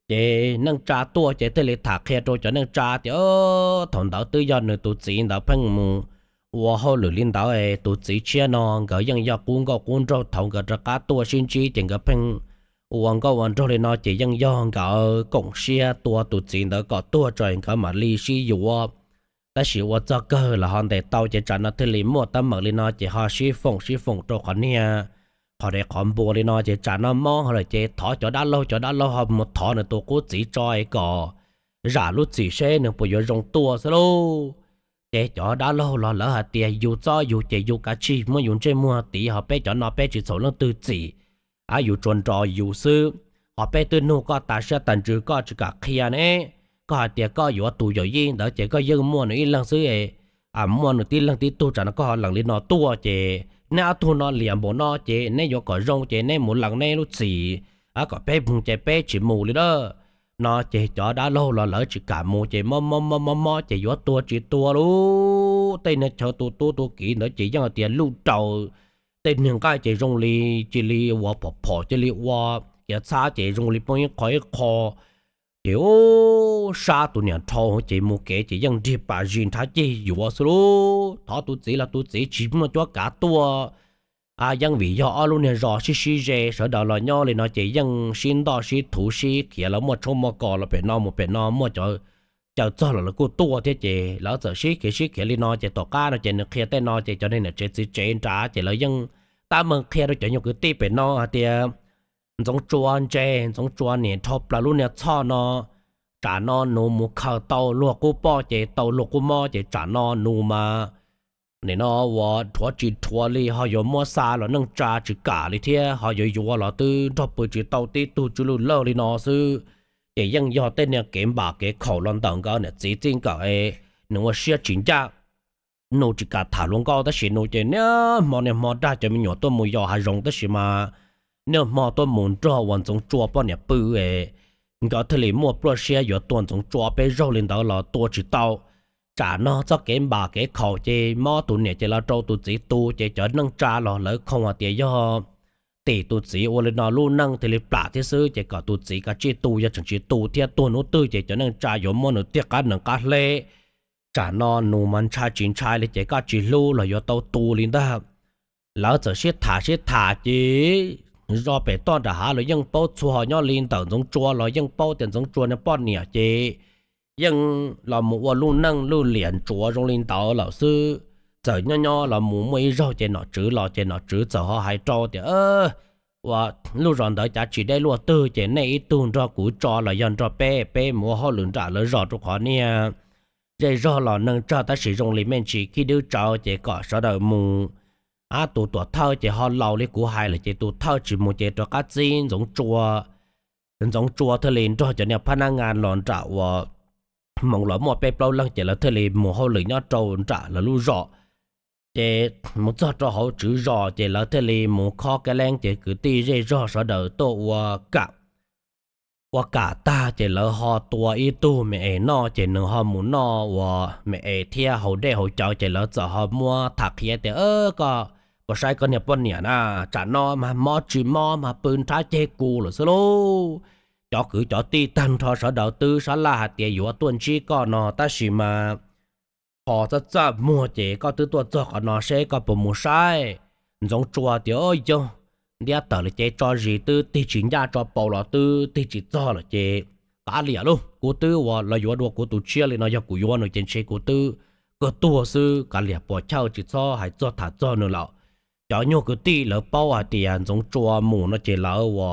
Ces neej tsa tuaj ces thiaj li tham qhia rau cov neej tsa tias thaum ntawd twb yog nws tus txiv ntawd pheej mus ua hauj lwm li ntawd, tus txiv tshiab no nkawd yeej yog qub nkauj qub nraug, thaum nkawd rov qab tuaj sib ntsib ces nkawd pheej ua nkauj ua nraug li no ces yeej yog nkawd koom siab tua tus txiv ntawd kom tuag tso nkawd mam li sib yuav. Tab sis ua txog kawg los ho ntes tau ces tsam no thiaj li muaj teeb meem li no ces ho sib foom sib foom rau qhov niag qhov dev qhov npua li no ces tsam no mob ho lawm ces thov cov dab laug, cov dab laug ho mus thov nws tus qub txiv tso es kom zam lub txim seb nws puas yuav zoo tuaj xwb lauj. Ces cov dab laug los lawv hais tias yus txob yus ces yus kav tsij muab yus ntsej muag tiv ho peb cov no peb tsis txhaum leej twg txim, yus tsuas nrog yus xwb. Ho peb twb nug koj tas siab tas ntsws koj tsis kam qhia ne, koj hais tias koj yuav tus yawm yij ntawd ces koj yeej muaj nws ib leeg xwb, muaj nws tib leeg tib tug tsam no koj ho lees li no tuaj ces neb ob tug no liam npaum no ces neb yuav kom zoo ces neb mus lees neb lub txim, kom peb mus ces peb tsis mus li lawm no ces cov dab laug los lawv tsis kam mus ces mob mob mob mob mob ces yuav tuag tsis tuag lauj. Tej niag chaw tu tub tu kiv ntawd ces yeej tias luj raws tej niag nqaij ces zoo li cia li ua phom phom cia li ua kiav txhab ces zoo li poob ib qho ib qho. Ces sab tus niam dhau ces mus kev ces yeej nrig pas zis nrhab ceg yuav xwb lauj. Thov tus txiv los tus txiv tsis muaj cuab kav tuaj. Yeej vim yog ob lub niag zos sib sib ze sawv daws los nyob li no ces yeej sib ntoj sib thuv sib khiav, lawv muaj tshoob muaj kos los pem no mus pem no muaj cov caw txog los lawv kuj tuaj thiab ces lawv txawm sib khiav sib khiav li no ces tom qab no ces nws qhia tej no ces cov niam tsev txiv tsev nrad ces lawv yeej tab meeg qhia rau cov nyuag kwv tij pem no hais tias Ntxoov Tsua ntse, Ntxoov Tsua niam dhau plaws lub niag txhoj no, tsam no nws mus khaws tau luag qub poj ces tau luag qub mob ces tsam no nws mas nim no ua dhuav tsis dhuav li, ho yuav muab xa los neej tsa tsis kam li thiab, ho yuav yuav los twb nrog pw tsis tau tib tug tsw lwj lawj li no xwb. Ces yeej yog tej niag kev npam kev khaum los ntawm nkawd niam txiv txij nkawm, nws ua siab tsis ncaj. Nws tsis kam tham hluas nkauj tab sis nws ces niaj hmo niaj hmo dag cov me nyuam tuaj mus yos hav zoov tab sis mas niaj hmo tuaj mus nrog uas Ntxoov Tsua poj niam pw, nkawd thiaj li muaj pluaj siab yuav tua Ntxoov Tsua peb zaug li ntawd los tua tsis tau. Tsam no txoj kev npam kev khaum ces mob tus niam ces los rau tus txiv tu ces cov neej tsa los lawv khoo hais tias yog tim tus txiv ua li no lub neej thiaj li plam thiab xwb ces kom tus txiv kav tsij tu, yog tseem tsis tu thiab tuag hnub twg ces cov neej tsa yuav muab nws tiaj qab nees qab hleb. Tsam no nws mas ntshai tsis ntshai li ces koj tsis hlub los yuav tau tu li ntag. Lawv txawm sib tham sib tham ces zos pem toj nram hav los yeej paub txhua, nyob li ntawm Ntxoov Tsua los yeej paub tias Ntxoov Tsua niag poj niam ces yeej los mus ua lub neej lwj liam ntsuav zoo li ntawd lawm xwb. Txawm nyob nyob los mus muaj ib zaug ces nom tswv los ces nom tswv txawm ho hais rau tias, ua lub zos ntawd cav tsis deb luaj twg ces nej ib tug nrog kuv tso los yog nrog peb, peb mus ua hauj lwm nram lawv zos rau qhov niag zej zog los neeg tsawg tab sis zoo li me ntsis khib dwb tsawv ces kom sawv daws mus. Ab, tus tuam thawj ces ho laus li kuv hais lawm ces tus thawj tsis mus ces rov qab txib Ntxoov Tsua. Ntxoov Tsua thiaj li nrog cov niag phab nab nga los nram uas hmoov los muaj peb plaub leeg ces lawv thiaj li mus hauj lwm nyob rau nram lawv lub zos. Ces mus txog rau hauv tswv zos ces lawv thiaj li mus khob kab leeb ces kwv tij zej zog sawv daws tuaj ua kam. Ua kam tag ces lawv ho tua ib tug me es noj ces nws ho mus noj uas me es thiab haus dej haus cawv ces lawv txawm ho muab tham qhia tias, koj puas saib koj niag poj niam na, tsam no mas mob tsis mob mas pw nrhab ceg kus lawm xwb lauj. Cov kwv cov tij tag nrho sawv daws twb sab laj hais tias yuav tuaj ntsib koj no tab sis mas ho txaj txaj muag ces koj twb tuaj txog qhov no seb koj puas mus saib. Ntxoov Tsua tias, yog ntiab tawm lawm ces tso zis twb tig tsis ncaj, tso paus los twb tig tsis txog lawm ces kav liam lauj, kuv twb ua los yuav dua kuv tus tshiab li no, yog kuv yuav nws ces ntshe kuv twb kawg tuag xwb, kav liam puas chawj tsis txhob hais txog tham txog nws lawm. Cov nyuag kwv tij lawv paub hais tias Ntxoov Tsua mus no ces lawv ua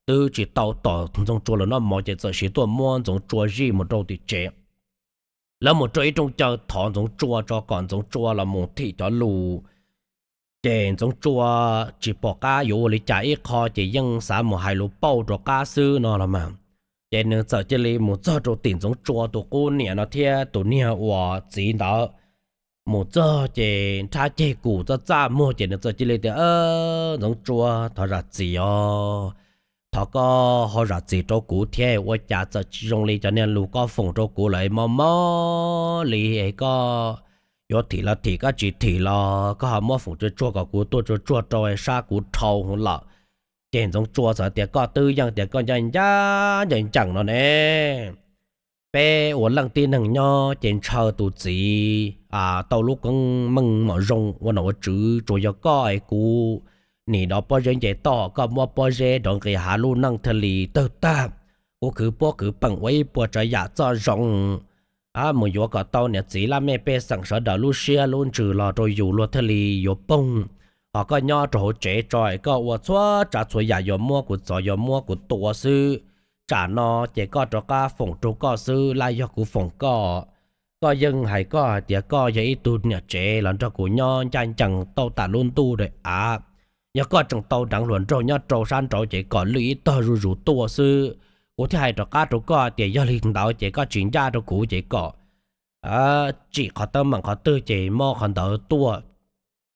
twb tsis tau tom Ntxoov Tsua lawv noj mov ces txawm siv tuaj muab Ntxoov Tsua zij mus rau tim tsev. Lawv mus rau ib rooj caw thov Ntxoov Tsua tso kom Ntxoov Tsua los mus thim cov lus. Ces Ntxoov Tsua tsis pom qab yuav ua li cas ib qho ces yeej xav mus hais lus pauj rov qab xwb no los mas. Ces nws txawm cia li mus txog rau tim Ntxoov Tsua tus qub niam no thiab tus niag uas txiv ntawd. Mus txog ces nrhab ceg kum txaj txaj muag ces nws txawm cia li tias, Ntxoov Tsua, thov zam txim os. Thov koj ho zam txim rau kuv thiab, ua cas txawm tsis zoo li cov niag lus koj foom rau kuv lawm, mob mob li es koj yuav thim los thim, koj tsis thim los koj ho muab foom tsuag tsuag kom kuv tuag tsuag tsuag rau sab kuv dhau lawm. Ces Ntxoov Tsua txawm tias, Koj twb yeej tias koj ncaj ncaj ncees ncees no ne. Peb ua leej tib neeg nyob ces ntshaw tus txiv tau lub koob meej mom zoo ua nom ua tswv, tsuas yog koj es kuv nim no pob zeb nce toj, koj muab pob zeb nrov nqis hav, lub neej thiaj li tawg tag. Kuv khwv puab khwv peem ua ib puas tsav yam txoj zoo mus yuav kom tau niam txiv laj mej pej xeem sawv daws lub siab lub ntsws los rau yus luag thiaj li yuav poog. Ho koj nyob rau hauv tsev tso es koj ua txhua tsav txhua yam yuav muab kuv txov yuav muab kuv tua xwb. Tsam no ces koj rov qab foom rau koj xwb, laj yog kuv foom koj. Koj yeej hais koj hais tias koj yog ib tug niam tsev los nrog kuv nyob ncaj ncees tau tas lub ntuj daim av. Yog koj tseem tau deev hluas nraug nyob rau sab nraud ces kom lwj ib tog zuj zus tuaj xwb. Kuv thiaj hais rov qab rau koj tias yog li ntawd ces koj tsis ncaj rau kuv ces kom tsim qhov teeb meem qhov twg ces mob qhov ntawd tuaj,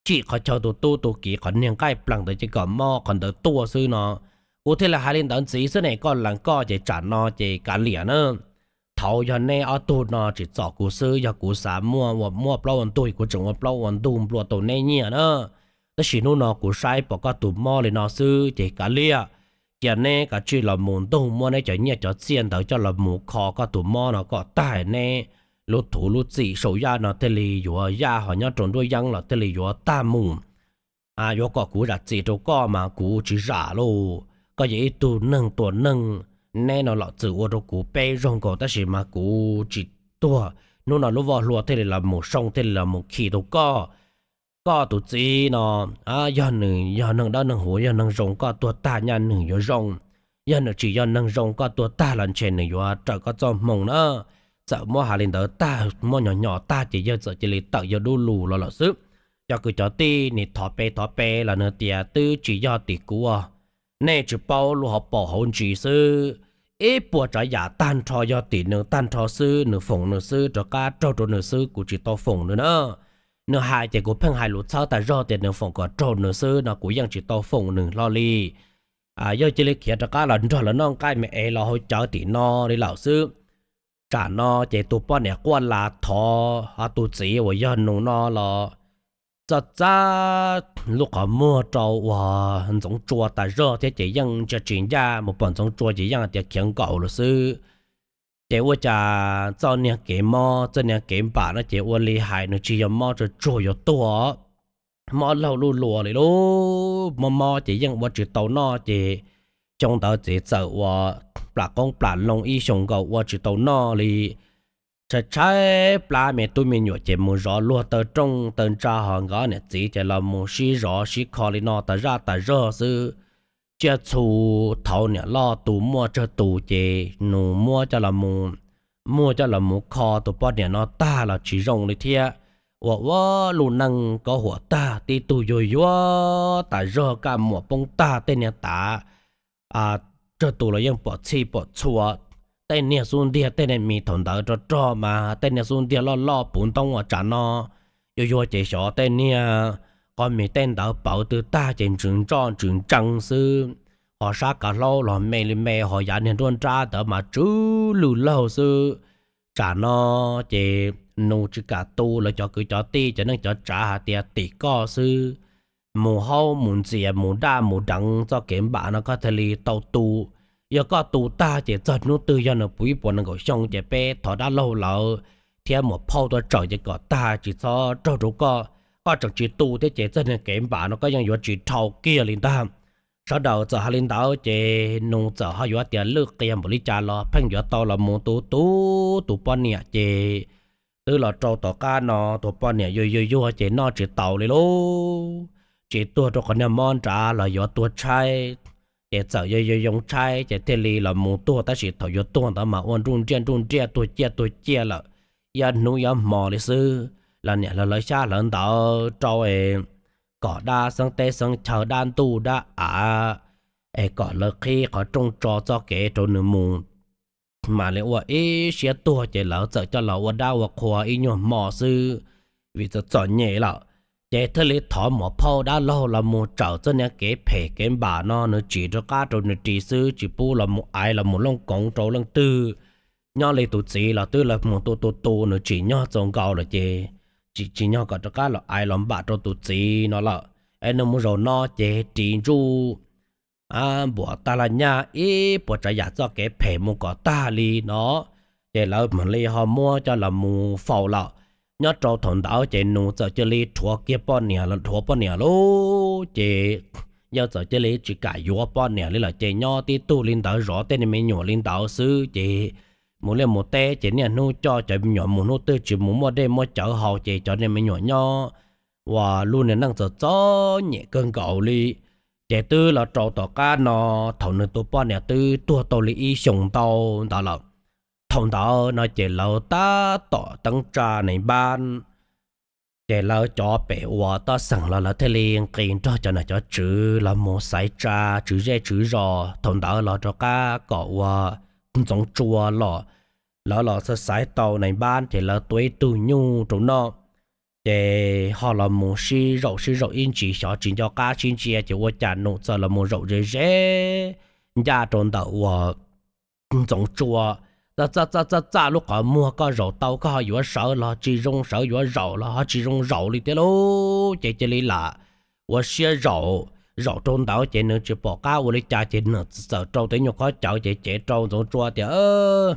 tsim qhov chaw tus tub tus kiv qhov niag nqaij plees ntawd ces kom mob qhov ntawd tuaj xwb no. Kuv thiaj li hais li ntawd ntxiv xwb ne, koj lees koj ces tsam no ces kav liam na. Thaud yog neb ob tug no tsim txom kuv xwb, yog kuv xav muaj ua muaj plaub ua ntug kuv tseem ua plaub ua ntug nplua tau neb nyiaj na. Tab sis hnub no kuv saib pom koj tus mob li no xwb ces kav liam, cia neb kav tsij los mus ntug muab neb cov nyiaj cov txiaj ntawd coj los mus kho koj tus mob no kom tag, neb lub thuv lub txim saum yaj no thiaj li yuav yaj, ho nyob rau nruab yeeb los thiaj li yuav tag mus. Yuav kom kuv zam txim rau koj mas kuv tsis zam lauj. Koj yog ib tug neeg tua neeg, neb no los txwm ua rau kuv peb zaug nkaus tab sis mas kuv tsis tuag. Hnub no lub voj hlua thiaj li los mus soo thiaj li los mus khi rau koj. Koj tus txiv no yog nws yog neeg dawb neeg huv yog neeg zoo koj tuag tag nyaj nws yuav zoo. Yog nws tsis yog neeg zoo koj tuag tag los ntshe nws yuav raws koj txoj hmoo na. Txawm muab hais li ntawd tag muab nyo nyo tag ces yawg txawm cia li tawm yawg dub lus los lawm xwb. Cov kwv cov tij nim thov pe thov pe los nws tias twb tsis yog tim kuv, nej tsis paub lub hauv paus hauv ntsis xwb. Ib puas tsav yam tag nrho yog tim nws tag nrho xwb, nws foom nws xwb, rov qab raug rau nws xwb, kuv tsis tau foom nws na. Nws hais ces kuv pheej hais lus txhawb tas zog tias nws foom kom raug nws xwb no kuv yeej tsis tau foom nws hlo li. Yawg cia li khiav rov qab los nrog lawv noj nqaij me es los hauv cawv tim no li lawm xwb. Tsam no ces tus poj niam quaj las thov tus txiv uas yog nus no los txaj txaj lub qhov muag rau uas Ntxoov Tsua tas zog thiab ces yeej ntsia tsis ncaj mus pom Ntxoov Tsua ces yeej hais tias khiav nkaus lawm xwb. Ces ua cas txoj niag kev mob txoj niag kev npam no ces ua li hais nws tsis yog mob tsuag tsuag yuav tuag, mob laug luj luas li lub mob mob ces yeej ua tsis tau noj ces xyoo ntawd ces txawm ua plam qoob plam loo ib xyoos nkaus ua tsis tau noj li. Tshaib tshaib plab me tub me nyuam ces mus zov luag taw rooj taw ntsa ho nkawd niam txiv ces los mus sib zov sib kho li no tas zaj tas zog xwb. Tsiaj txhu thaud niam loj tus muaj tsawg tus ces nus muab coj los mus, muab coj los mus kho tus poj niam no tag los tsis zoo li thiab. Ua ua lub neej kaub huam tag, tib tug yuag yuag tas zog, kaj muam poob tag, tej niag tav tsawg tus los yeej pom txhij pom txhua. Tej niag xub ntiag tej niag mis thaum ntawd rog rog mas tej niag xub ntiag loj loj puv ntoob uas tsam no yuag yuag ces xyov tej niag qhov mis tej ntawd pawv twg tag ces ntsws ntsoj ntsws ntsees xwb. Ho sab kav hlaub los me li me, ho yav niag nruab nrab ntawd mas tsw lwj laug xwb. Tsam no ces nus tsis kam tu, lawv cov kwv cov tij cov neej cov tsav hais tias tim koj xwb, mus haub mus ntxias mus daj mus deev txoj kev npam no koj thiaj li tau tu. Yog koj tu tag ces txog hnub twg yog nws puv ib puas nees nkaum xyoo ces peb thov dab laug lawv thiab muam phauj tuaj tsaws ces kom tag, tsis txhob raug rau koj. Koj tseem tsis tu thiab ces txoj niag kev npam no koj yeej yuav tsis dhau kiag li ntag. Sawv daws txawm hais li ntawd ces nus txawm ho yuav tias lwj qias npaum li cas los pheej yuav tau los mus tu tu tus poj niam ces twb los rau tom qab no tus poj niam yuag yuag yuag ces noj tsis taus li lauj. Tsis tuag rau qhov niag mob nrad los yuav tuag tshaib, ces txawm yuav yuav yoo tshaib ces thiaj li los mus tuag, tab sis thaum yuav tuag ntawd mas ua nruj nriaj nruj nriaj tuag ciaj tuag ciaj lawm, ib hnub ib hmo li xwb. Los niam hlawv hlawv xyab hlawv ntawv rau es kom dab xeeb teb xeeb chaw dab ntuj dab av es kom lawv qhib qhov rooj tso txoj kev rau nws mus. mam li ua ib siab tuag ces lawv txawm coj los ua dab ua qhua ib nyuag hmo xwb, vim txom txom nyem lawm. Ces thiaj li thov muam phauj dab laug los mus tsaws txoj niag kev phem kev npam no nws tsim rov qab rau nws ris xwb, tsis pub los mus aiv los mus looj koov rau leej twg. Nyob li tus txiv los twb los mus tu tu tu, nws tsim nyog txaus nkaus lawm ces tsis tsim nyog kom rov qab los aiv los npam rau tus txiv no lawm. Es nws mus zaum no ces ris ntsuj npuam tag laj nyaj ib puas tsav yam txoj kev phem mus kom tag li no, ces lawv mam li ho muab coj los mus faus lawm. Nyob rau thaum ntawd ces nus txawm cia li rhuav kiag poj niam, rhuav poj niam lauj, ces yawg txawm cia li tsis kam yuav poj niam li lawm, ces nyob tib tug li ntawd zov tej niag me nyuam li ntawd xwb. Ces mus liaj mus teb ces niaj hnub coj cov me nyuam mus, hnub twg tsis mus muaj dej muaj cawv haus ces cov niag me nyuam nyob ua lub niag neej txom txom nyem kawg nkaus li. Ces twb los rau tom qab no, thaum nws tus poj niam twb tuag tau li ib xyoos ntau ntawd lawm. Thaum ntawd no ces lawv tab tom teeb tsa nais npab, ces lawv cov pem uas toj xeem los lawv thiaj li nqis nrog cov nom cov tswv los mus xaiv tsa tswv zej tswv zos. Thaum ntawd los rov qab kom ua Ntxoov Tsua los, lawv los xaiv tau nais npab ces lawv tua ib tug nyuj rau noj, ces ho los mus sib zaum sib zaum ib ntsis xyov tsis nco qab sib ntsia ces ua cas nus txawm los mus zaum ze ze ncaj rau ntawm uas Ntxoov Tsua. Txaj txaj txaj txaj, lub qhov muag koj zaum tau koj ho yuav sawv los tsis zoo, sawv yuav zaum los ho tsis zoo zaum li thiab lauj. Ces cia li lam ua siab zaum, zaum rau ntawd ces nws tsis pom qab ua li cas ces nws txawm rau tej nyuag khob cawv ces cev rau Ntxoov Tsua tias,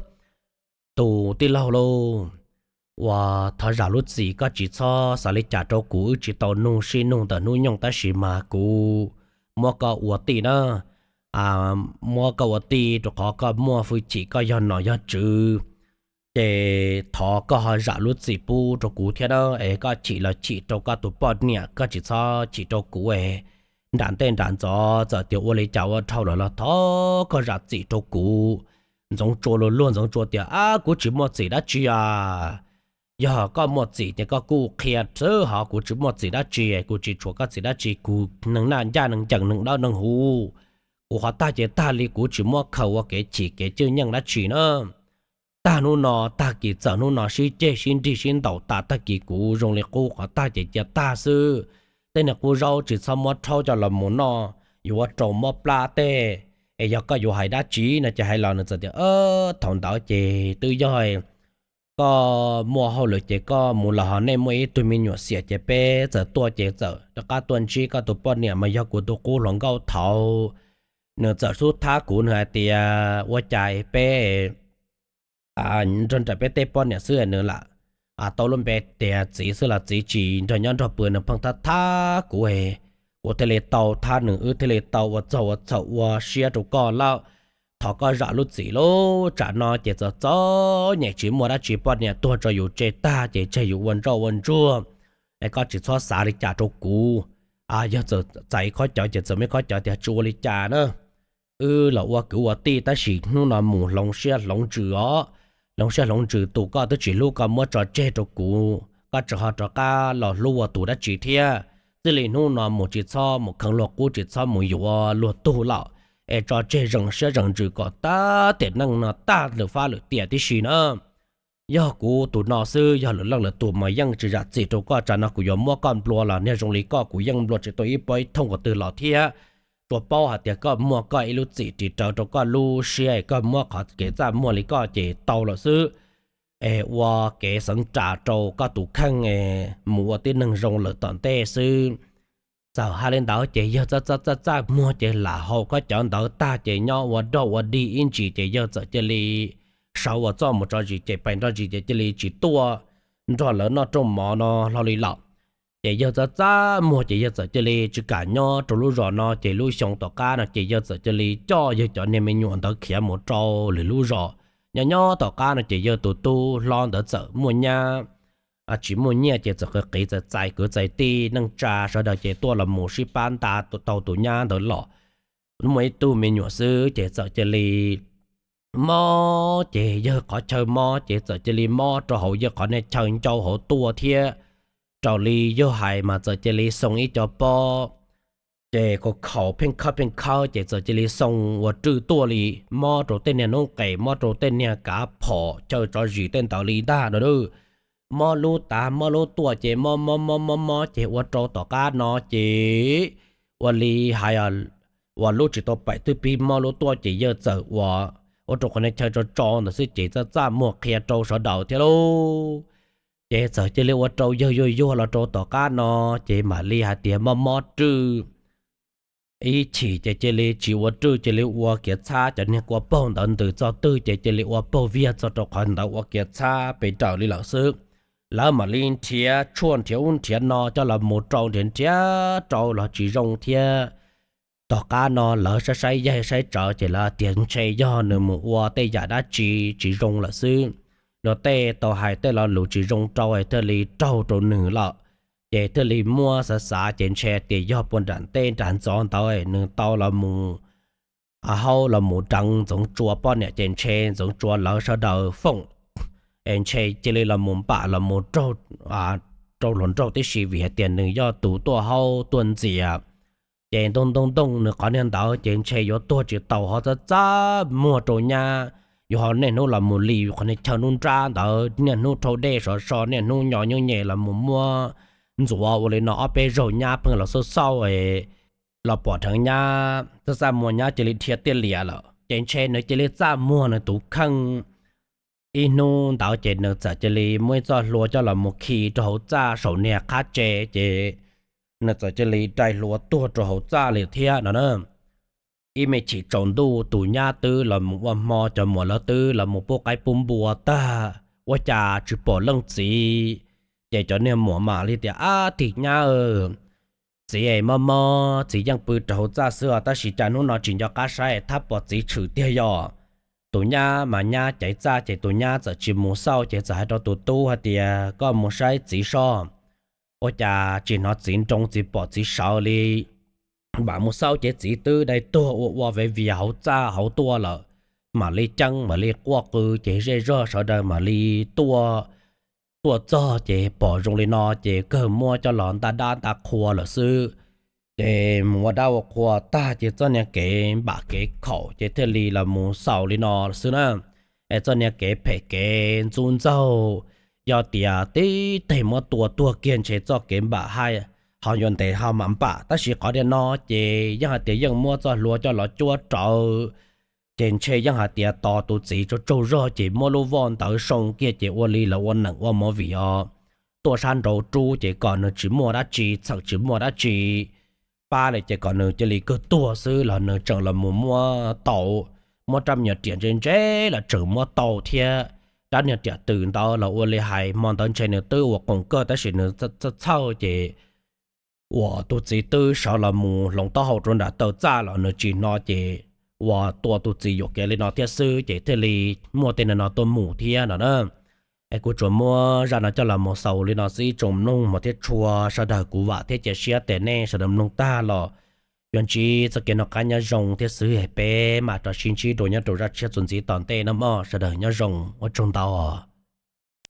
Tus tij laug lauj, ua thov zam lub txim, koj tsis txhob xav li cas rau kuv, wb tsis tau nug sib nug ntawm hnub nyoog tab sis mas kuv muab koj ua tij na, muab koj ua tij rau qhov koj muaj hwj chim, koj yog nom yog tswv, ces thov koj ho zam lub txim pub rau kuv thiab na, es koj chim los chim rau koj tus poj niam, koj tsis txhob chim rau kuv es nram ntej nram ntxov txawm tias ua li cas ua dhau lawm los thov koj zam txim rau kuv. Ntxoov Tsua luag luag, Ntxoov Tsua tias, Ab, kuv tsis muaj txim dab tsi a. Yog koj muaj txim ces koj kuj qhia xwb, ho kuv tsis muaj txim dab tsi, kuv tsis tshuav koj txim dab tsi, kuv neeg naj ncaj neeg ncees neeg dawb neeg huv. Kuv qhov tag ces tag li, kuv tsis muab khaws ua kev chim kev cwj nyeej dab tsi na. Tag hnub no tag kis, txawm hnub no sib ceg sib nrig sib ntaus tas tag kis kuv zoo li qub, qhov tag ces cia tag xwb. Tej niag qub zaub tsis txhob muab rhaub coj los mus noj, yuav ua rau mob plab tej. Es yog koj yuav hais dab tsi no ces hais los. Nws txawm tias, Thaum ntawd ces twb yog koj muaj hauj lwm ces koj mus los, ho nej muaj ib tug me nyuam xiam ces peb txawm tuaj ces txawm rov qab tuaj ntsib koj tus poj niam mas yog kuv tus qub hluas nkauj thaud. Nws txawm xub thab kuv, nws hais tias, Ua cas peb nrog nraim peb tej poj niam xwb, nws lam tau lub npe tias txiv xwb los txiv tsis nrog nyob nrog pw? Nws pheej thab thab kuv, kuv thiaj li tau thab nws, wb thiaj li tau ua txaug ua txhaum ua siab rau koj lawm. Thov koj zam lub txim lauj, tsam no ces txom txom nyem tsis muaj dab tsi, poj niam tuag tso yus tseg tag ces tseg yus ua ntsoj ua ntsuag. Es koj tsis txhob xav li cas rau kuv. Yog txawm txais khob cawv ces txawm muaj khob cawv tias tsis ua li cas na. Wb los ua kwv ua tij tab sis hnub no mus hloov siab hloov ntsws os. Hloov siab hloov ntsws, tus koj twb tsis hlub koj muab tso tseg rau kuv, koj tseem ho rov qab los hlub ua tus dab tsi thiab? Txij li hnub no mus tsis txhob mus kheev luag qub, tsis txhob mus yuav luag tug lawm, es tso tseg, zeem siab zeem ntsws kom tag tiam neej no tag lwm fab lwm tiam tib si na. Yog kuv tus no xwb, yog lwm leej lwm tus mas yeej tsis zam txim rau koj. Tsam no kuv yuav muab koj nplua los niag zoo li koj kuv yeej nplua tsis tau ib pob ib thooj qhov twg los thiab. Tsuas paub hais tias koj muaj koj ib lub txim ris rawv rau koj lub siab, koj muab qhov kev txaj muag li koj ces tau lawm xwb. Es ua kev xeev ras rau koj tus kheej es mus ua tib neeg zoo lawm tom ntej xwb. Txawm hais li ntawd ces yawg txaj txaj txaj txaj muag ces lam haus khob cawv ntawd tag ces nyob ua dog ua dig ib ntsis ces yawg txawm cia li sawv ua txoj mus tso zis, ces pais nrog zis ces cia li tsis tuaj nrog lawv noj rooj mov no hlo li lawm. Ces yawg txaj txaj muag ces yawg txawm cia li tsis kam nyob rau lub zos no, ces lub xyoo tom qab no ces yawg txawm cia li coj yawg cov niag me nyuam ntawd khiav mus rau lwm lub zos. Nyob nyob tom qab no ces yawg tus tub hlob ntawd txawm muaj nyab, tsis muaj nyiaj ces txawm qiv qiv txais txais kwv txais tij neej tsa sawv daws ces tuaj los mus sib pab nta tau tus nyab ntawd los. Muaj ib tug me nyuam xwb ces txawm cia li mob, ces yawg qhov chaw mob ces txawm cia li mob rau hauv yawg qhov niag chaw ncau hauv tuaj thiab. Raws li yawg hais mas txawm cia li xoo ib co pob Ces khaus khaus pheej khawb pheej khawb ces txawm cia li xoo ua rwj tuaj li, mob rau tej niag noob qes, mob rau tej niag kav phom chaw tso zis tej ntawd li ntag no. Mob lub tav mob lub tuaj ces mob mob mob mob mob ces ua rau tom qab no ces ua li hais uas lub tsis tau paim twb pib mob lub tuaj ces yawg txawm ua, ua rau qhov niag chaw tso tso ntawd xwb ces txaj txaj muag qhia rau sawv daws thiab lauj. Ces txawm cia li ua rau yawg yuag yuag los rau tom qab no, ces mam li hais tias mob mob rwj ib chim ces cia li tsis ua rwj, cia li ua kiav txhab, cov niag kua paug ntawd ntws txog twg ces cia li ua paug viag txog rau qhov ntawd ua kiav txhab pes daws li lawm xwb. Lawv mam li nrhiav tshuaj nrhiav ub nrhiav no coj los mus rau nrhiav nrhiav rau los tsis zoo thiab. Tom qab no lawv saib saib yaig saib tsawv ces lawv tias ntshe yog nws mus ua tej yam dab tsi tsis zoo lawm xwb. Luag tej tau hais tej lo lus tsis zoo rau es thiaj li raug rau nws lawm. Ces thiaj li muab xav xav ces ntshe tias yog puag nram ntej nram ntxov ntawd nws tau los mus haub los mus deev Ntxoov Tsua poj niam ces ntshe Ntxoov Tsua lawv sawv daws foom es ntshe cia li los mus npam los mus rau hluas nraug tib si vim hais tias nws yog tus tuaj haub tuaj ntxias. Ces ntoog ntoog ntoog nws qhov niag ntawd ces ntshe yuav tuag tsis tau ho txaj txaj muag rau nyab. Yuav ho niaj hnub los mus li qhov niag chaw nruab nrab ntawd, niaj hnub rhaub dej sov so, niaj hnub nyo nyuj nyem los mus muab ntxuav ua li no ob peb zaug nyab pheej los xauj xauj los pom dheev nyab txaj txaj muag nyab cia li dhia tiaj lias lawm ces ntshe nws cia li txaj muag nws tus kheej. Ib hnub ntawd ces nws txawm cia li muab ib txoj hlua coj los mus khi rau hauv txaj saum niag qab tsev ces nws txawm cia li dai hlua tuag rau hauv txaj li thiab no na. Ib me chim tsaus ntuj tus nyab twb los mus ua hmo, cov muam lawv twb los mus pub qaib pub npua tag, ua cas tsis pom leej txiv. Ces cov niag muam mam li tias, Ab, tim nyab, txiv es mob mob, txiv yeej pw rau hauv txaj xwb os, tab sis cas hnub no tsis nco qab saib, thab pom txiv tshwm tiag yog. Tus nyab mas nyab cev txaj ces tus nyab txawm tsis mus xauj ces txawm hais rau tus tub hais tias, Koj mus saib txiv soj. Ua cas tsis hnov txiv nroo, txiv pom txiv sawv li. Mam mus xauj ces txiv twb dai tuag ua ua vias vias hauv txaj hauv tuaj lawm. Mam li ceeb mam li quaj qw ces zej zog sawv daws mam li tuaj, tuaj txog ces pom zoo li no ces kawg muab coj los ntaj dab ntaj qhua lawm xwb. Ces mus ua dab ua qhua tag ces txoj niag kev npam kev khaum ces thiaj li los mus xaus li no xwb na. Es txoj niag kev phem kev ntxub ntxaug, yog tias tib teg muab tua tuag kiag ntshe txoj kev npam haj ho yuav ntev ho mam npam, tab sis qhov tiag no ces yeej hais tias yeej muab txoj hlua coj los cuab rawv, ces ntshe yeej hais tias tos tus txiv tsaug tsaug zog ces muab lub voj ntawd soo kiag ces ua li lawv ua neeg ua movie os, tuaj sab nraud rub ces kom nws tsis muaj dab tsi, txhawm tsis muaj dab tsi pab li ces kom nws cia li kawg tuag xwb los nws tseem los mus muab tau, muab rab me nyuam riam ntse ntse los tseem muab tau thiab. Rab niag riam twm ntawd los ua li hais hmo ntawd ntshe nws twb ua qoom kawg tab sis nws txhawj txhawj ces uas tus txiv twb sawv los mus hloov taub hau rau nram taw txaj los nws tsis hnov ces uas tua tus txiv yuam kev li no thiab xwb ces thiaj li muaj tej no no tuaj mus thiab no na. Es kuv tsuas muab zaj no coj los mus xaus li no xwb, tsoom mloog hmov thiab tshua sawv daws, kuv vam thiab cia siab tias nej sawv daws mloog tag los yuav ntsib txoj kev noj qab nyob zoo thiab xwb. Peb mam rov sib ntsib dua nyob rau zaj tshiab txuas ntxiv tom ntej no mog, sawv daws nyob zoo, ua tsaug ntau.